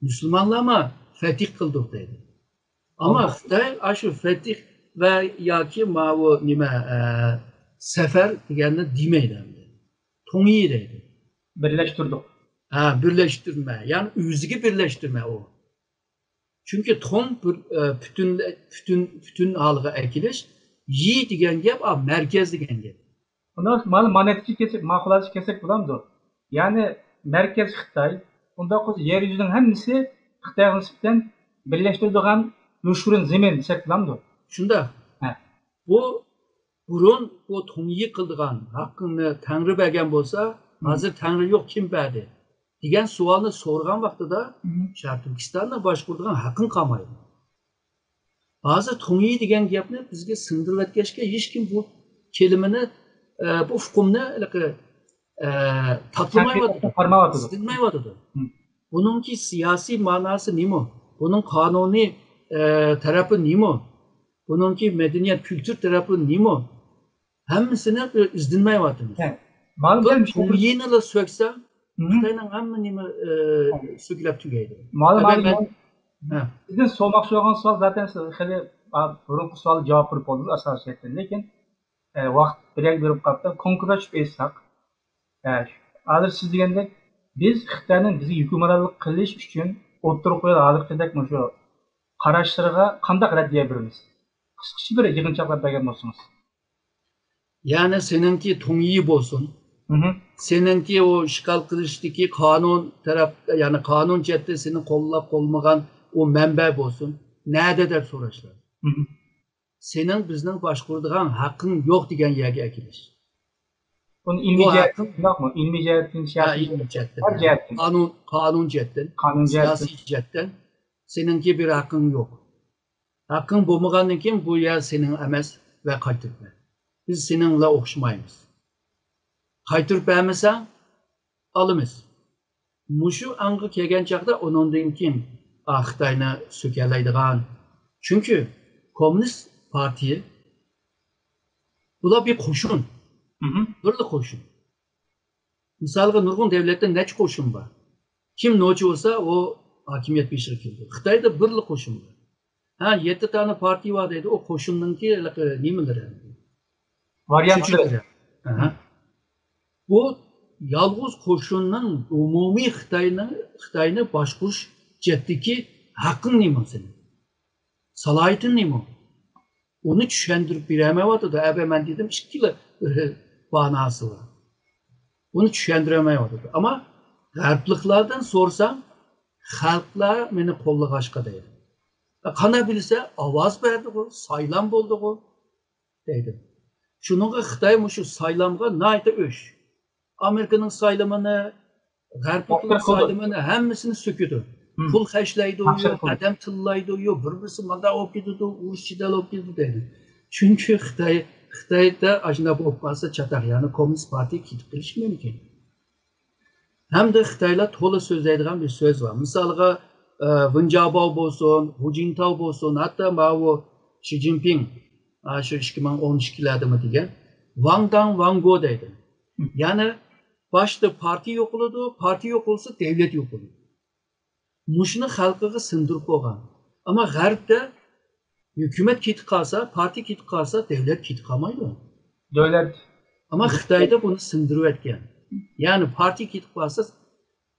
مۇسۇلمانلارمۇ فەتىھ قىلدۇق دەيدۇ. ئەمما ئالدۇق. خىتاي ئاشۇ فەتىھ ۋە ياكى ماۋۇ نېمە، ئە، سەپەر دېگەننى دېمەيدۇ ئەمدى. توڭيى دەيدۇ. بىرلەشتۈردۇق. ھە، بىرلەشتۈرمە. يەنى ئۆزىگە بىرلەشتۈرمە ئۇ. چۈنكى توڭ بىر، ئە، پۈتۈن، پۈتۈن، پۈتۈن ھالغا ئەكېلىش، يى دېگەن گەپ، ئا، مەركەز دېگەن گەپ. ئۇنداق مانا مانىتىچە كەلسەك، مانا خۇلاسە كەلسەك بولامدۇ؟ يەنى مەركەز خىتاي، ئۇنداق بولسا يەر يۈزىنىڭ ھەممىسى خىتايغا نىسبەتەن بىرلەشتۈرىدىغان يوشۇرۇن زېمىن دېسەك بولامدۇ؟ شۇنداق. ھە. بۇ بۇرۇن بۇ تۇڭيى قىلىدىغان ھەققىڭنى تەڭرى بەرگەن بولسا، ھازىر تەڭرى يوق، كىم بەردى؟ دېگەن سوئالنى سورىغان ۋاقتىدا، شەرقىي تۈركىستاننى باشقۇرىدىغان ھەققىڭ قالمايدۇ. ھازىر تۇڭيى دېگەن گەپنى بىزگە سىڭدۈرۈۋەتكەچكە، ھېچكىم بۇ كېلىمىنى، ئە، بۇ ئۇقۇمنى ھېلىقى، ئە، تاتلىمايۋاتىدۇ، سىڭدۈرمەيۋاتىدۇ. بۇنىڭكى سىياسىي ماناسى نېمە؟ بۇنىڭ قانۇنىي، ئە، تەرەپى نېمە؟ بۇنىڭكى مەدەنىيەت، كۈلتۈر تەرەپى نېمە؟ ھەممىسىنى ئىزدىنمەيۋاتىمىز. بىر تۇڭيىنىلا سۆكسەڭ، خىتاينىڭ ھەممە نېمە، ئە، سۆكۈلۈپ تۈگەيدۇ. مانا، مانا، سىزدىن سورىماقچى بولغان سوئال زاتەن سىز خېلى، ئا، بۇرۇنقى سوئالغا جاۋاب بېرىپ بولدىڭىز ئاساسىيەتتىن. لېكىن، ئە، ۋاقىت بىر يەرگە بېرىپ قاپتۇ. كونكرېتلىشىپ ئېيتساق، ئە، ھازىر سىز دېگەندەك، بىز خىتاينىڭ بىزگە ھۆكۈمرانلىق قىلىش ئۈچۈن ئوتتۇرىغا قويغان ھازىرقىدەك مۇشۇ قاراشلىرىغا قانداق رەددىيە بېرىمىز؟ قىسقىچە بىر يىغىنچاقلاپ بەرگەن بولسىڭىز. يەنى سېنىڭكى تۇڭيى بولسۇن، سېنىڭكى ئۇ ئىشغال قىلىشتىكى قانۇن تەرەپ، يەنى قانۇن جەھەتتىن سېنى قوللاپ قولمىغان ئۇ مەنبە بولسۇن، نەدە دەپ سوراشلار. سېنىڭ بىزنىڭ باشقۇرىدىغان ھەققىڭ يوق دېگەن يەرگە ئەكېلىش. بۇنى ئىلمىي جەھەتتىن شۇنداقمۇ؟ ئىلمىي جەھەتتىن، سىياسىي، ئىلمىي جەھەتتىن، ھەر جەھەتتىن. قانۇن، قانۇن جەھەتتىن، قانۇن جەھەتتىن، سىياسىي جەھەتتىن سېنىڭكى بىر ھەققىڭ يوق. ھەققىڭ بولمىغاندىن كېيىن بۇ يەر سېنىڭ ئەمەس ۋە قايتۇرۇپ بەر. بىز سېنىڭ بىلەن ئوخشىمايمىز. قايتۇرۇپ بەرمىسەڭ، ئالىمىز. مۇشۇ ئاڭغا كەلگەن چاغدا ئۇنىڭدىن كېيىن، ئا، خىتاينى سۆكەلەيدىغان. چۈنكى كوممۇنىست پارتىيە بۇلار بىر قوشۇن. بىرلا قوشۇن. مىسالغا، نۇرغۇن دۆلەتتە نەچچە قوشۇن بار. كىم نوچى بولسا، ئۇ ھاكىمىيەت بېشىغا كېلىدۇ. خىتايدا بىرلا قوشۇن بار. ھە، يەتتە دانە پارتىيە بار دەيدۇ، ئۇ قوشۇننىڭكى ھېلىقى نېمىلىرى؟ ۋارىيانتلىرى. ئەھە. بۇ يالغۇز قوشۇننىڭ ئومۇمىي خىتاينىڭ، خىتاينى باشقۇرۇش جەھەتتىكى ھەققىڭ نېمە سېنىڭ؟ سالاھىيىتىڭ نېمە؟ ئۇنى چۈشەندۈرۈپ بېرەلمەيۋاتىدۇ. ئەبە مەن دېدىم، ئىككىلا باناسى بار. ئۇنى چۈشەندۈرەلمەيۋاتىدۇ. ئەمما غەربلىكلاردىن سورىساڭ، خەلقلەر مېنى قوللىغاچقا دەيدۇ. قانداق بىلسە، ئاۋاز بەردىغۇ، سايلام بولدىغۇ دەيدۇ. شۇنىڭغا خىتاي مۇشۇ سايلامغا ناھايىتى ئۆچ. ئامېرىكىنىڭ سايلىمىنى، غەربلىكنىڭ سايلىمىنى ھەممىسىنى سۆكىدۇ. پۇل خەجلەيدۇ، يو، ئادەم تىللايدۇ، يو، بىر-بىرسى مانداق بولۇپ كېتىدۇ، ئۇرۇش جېدەل بولۇپ كېتىدۇ دەيدۇ. چۈنكى خىتاي، خىتايدا ئاشۇنداق بولۇپ قالسا چاتاق، يەنى كوممۇنىست پارتىيە كېتىپ قېلىشى مۇمكىن. ھەمدە خىتايلار تولا سۆزلەيدىغان بىر سۆز بار. مىسالغا، ئە، ۋېن جياباۋ بولسۇن، ھۇ جىنتاۋ بولسۇن، ھەتتا ماۋۇ شى جىنپىڭ، ئا، شۇ ئىككى مىڭ ئون ئىككىلەردىمۇ دېگەن، ۋاڭ داڭ ۋاڭ گو دەيدۇ. يەنى باشتا پارتىيە يوقىلىدۇ، پارتىيە يوقىلسا دەۋلەت يوقىلىدۇ. مۇشۇنى خەلقىگە سىڭدۈرۈپ بولغان. ئەمما غەربتە ھۆكۈمەت كېتىپ قالسا، پارتىيە كېتىپ قالسا، دەۋلەت كېتىپ قالمايدۇ. دۆلەت. ئەمما خىتايدا بۇنى سىڭدۈرۈۋەتكەن. يەنى پارتىيە كېتىپ قالسا،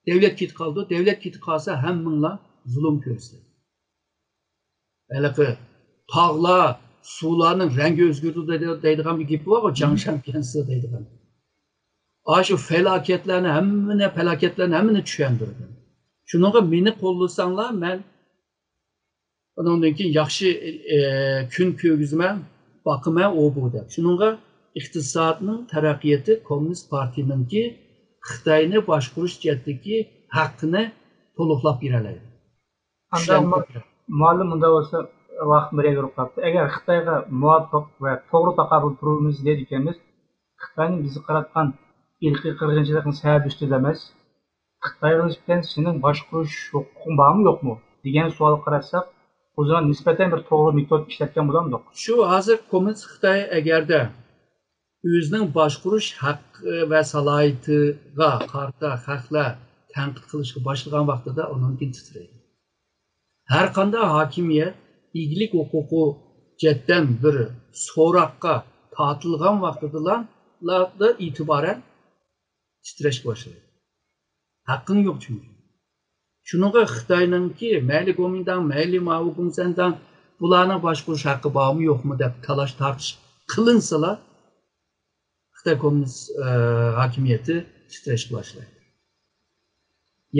دەۋلەت كېتىپ قالىدۇ، دەۋلەت كېتىپ قالسا، ھەممىڭلار زۇلۇم كۆرىسىلەر. ھېلىقى تاغلار، سۇلارنىڭ رەڭگى ئۆزگىرىدۇ دەيدىغان بىر گېپى بارغۇ، جاڭ شياڭ گەنسى دەيدىغان. ئاشۇ پالاكەتلەرنى ھەممىنى، پالاكەتلەرنى ھەممىنى چۈشەندۈرىدۇ. شۇنىڭغا مېنى قوللىساڭلار، مەن ئۇنىڭدىن كېيىن ياخشى، ئى، كۈن كۆرگۈزىمەن، باقىمەن، ئۇ بۇ دەپ. شۇنىڭغا ئىقتىسادنىڭ تەرەققىياتى كوممۇنىست پارتىيىنىڭكى خىتاينى باشقۇرۇش جەھەتتىكى ھەققىنى تولۇقلاپ بېرەلەيدۇ. ئانداق مۇ-، مۇئەللىم، مۇنداق بولسا، ۋاقىت بىر يەرگە ئۇرۇپ قاپتۇ. ئەگەر خىتايغا مۇۋاپىق ۋە توغرا تاقابىل تۇرىمىز دەيدىكەنمىز، خىتاينىڭ بىزگە قاراتقان ئىرقىي قىرغىنچىلىقنىڭ سەۋەبى ئۈستىدە ئەمەس، خىتايغا نىسبەتەن سېنىڭ باشقۇرۇش ھوقۇقۇڭ بارمۇ يوقمۇ دېگەن سوئالغا قاراتساق، ئۇ زامان نىسبەتەن بىر توغرا مېتود ئىشلەتكەن بولامدۇق؟ شۇ ھازىر كوممۇنىست خىتاي ئەگەردە ئۆزىنىڭ باشقۇرۇش ھەققى ۋە سالاھىيىتىغا قارىتا خەقلەر تەنقىد قىلىشقا باشلىغان ۋاقتىدا ئۇنىڭدىن كېيىن تىترەيدۇ. ھەر قانداق ھاكىمىيەت ئىگىلىك ھوقۇقى جەھەتتىن بىر سوراققا تارتىلغان ۋاقتىدىلا، لاردىن ئېتىبارەن تىترەشكە باشلايدۇ. ھەققىڭ يوق چۈنكى. شۇنىڭغا خىتاينىڭكى مەيلى گومىنداڭ، مەيلى ماۋۇ گۇڭسەنداڭ، بۇلارنىڭ باشقۇرۇش ھەققى بارمۇ يوقمۇ دەپ تالاش تارتىش قىلىنسىلا، خىتاي كوممۇنىست، ئە، ھاكىمىيىتى تىترەشكە باشلايدۇ.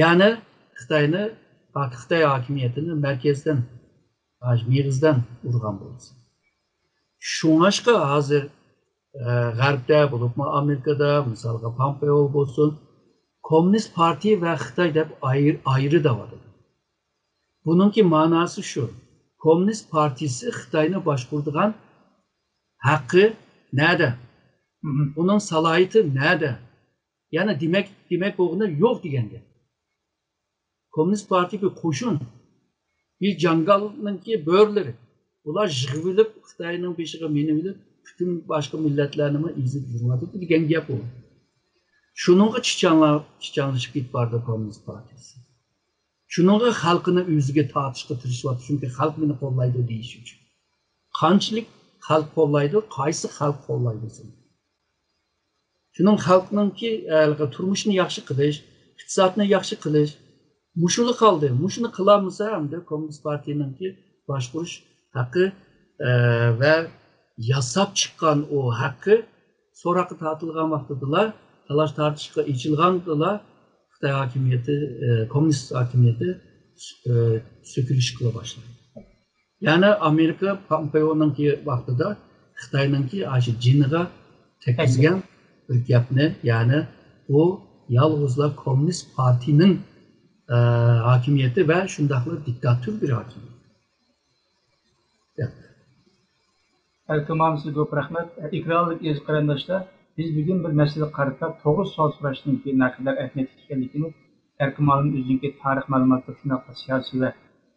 يەنى خىتاينى، خىتاي ھاكىمىيىتىنى مەركەزدىن، مېغىزدىن ئۇرغان بولسا. شۇڭلاشقا ھازىر ئە، غەربتە، بولۇپمۇ ئامېرىكىدا، مىسالغا، پامپېئو بولسۇن، كوممۇنىست پارتىيە ۋە خىتاي دەپ ئاير-، ئايرىدىۋاتىدۇ. بۇنىڭكى ماناسى شۇ، كوممۇنىست پارتىيىسى خىتاينى باشقۇرىدىغان ھەققى نەدە؟ ئۇنىڭ سالاھىيىتى نەدە؟ يەنى دېمەك، دېمەك بولغىنى يوق دېگەن گەپ. كوممۇنىست پارتىيە بىر قوشۇن، بىر جاڭگالنىڭكى بۆرىلىرى. ئۇلار يىغىۋېلىپ، خىتاينىڭ بېشىغا مىنىۋېلىپ، پۈتۈن باشقا مىللەتلەرنىمۇ ئېزىپ يۈرۈۋاتىدۇ دېگەن گەپ ئۇ. شۇنىڭغا چىچاڭلا-، چىچاڭلىشىپ كېتىپ بارىدۇ كوممۇنىست پارتىيىسى. شۇنىڭغا خەلقىنى ئۆزىگە تارتىشقا تىرىشىۋاتىدۇ، چۈنكى خەلق مېنى قوللايدۇ دېيىش ئۈچۈن. قانچىلىك خەلق قوللايدۇ، قايسى خەلق قوللايدۇ سېنى؟ شۇنىڭ خەلقنىڭكى، ئە، تۇرمۇشىنى ياخشى قىلىش، ئىقتىسادنى ياخشى قىلىش، مۇشۇلا قالدى. مۇشۇنى قىلالمىسا، ئەمدى كوممۇنىست پارتىيىنىڭكى باشقۇرۇش ھەققى، ئە، ۋە ياساپ چىققان ئۇ ھەققى سوراققا تارتىلغان ۋاقتىدىلا، تالاش تارتىشقا ئېچىلغاندىلا، خىتاي ھاكىمىيىتى، ئە، كوممۇنىست ھاكىمىيىتى، ئە، سۆكۈلۈش قىلا باشلايدۇ. يەنى ئامېرىكا پامپېئونىڭكى ۋاقتىدا خىتاينىڭكى ئاشۇ جېنىغا تەگكۈزگەن بىر گەپنى، يەنى بۇ يالغۇزلا كوممۇنىست پارتىيىنىڭ، ئە، ھاكىمىيىتى ۋە شۇنداقلا دىكتاتور بىر ھاكىمىيەت. دەپ. ئەركىن مۇئەللىم، سىزگە كۆپ رەھمەت. ئېكرانلىق ئەزىز قېرىنداشلار، بىز بۈگۈن بىر مەسىلىگە قارىتا توغرا سوئال سوراشنىڭكى نەقەدەر ئەھمىيەتلىك ئىكەنلىكىنى ئەركىن مۇئەللىم ئۆزىنىڭكى تارىخ مەلۇماتلىرى، شۇنداقلا سىياسىي ۋە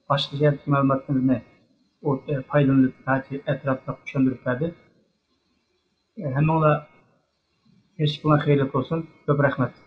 باشقا جەھەتتىكى مەلۇماتلىرىنى ئوت-، ئە، پايدىلىنىپ، ناھايىتى ئەتراپلىق چۈشەندۈرۈپ بەردى. ئە، ھەممىڭلار كەچلىكىڭلار خەيرلىك بولسۇن. كۆپ رەھمەت.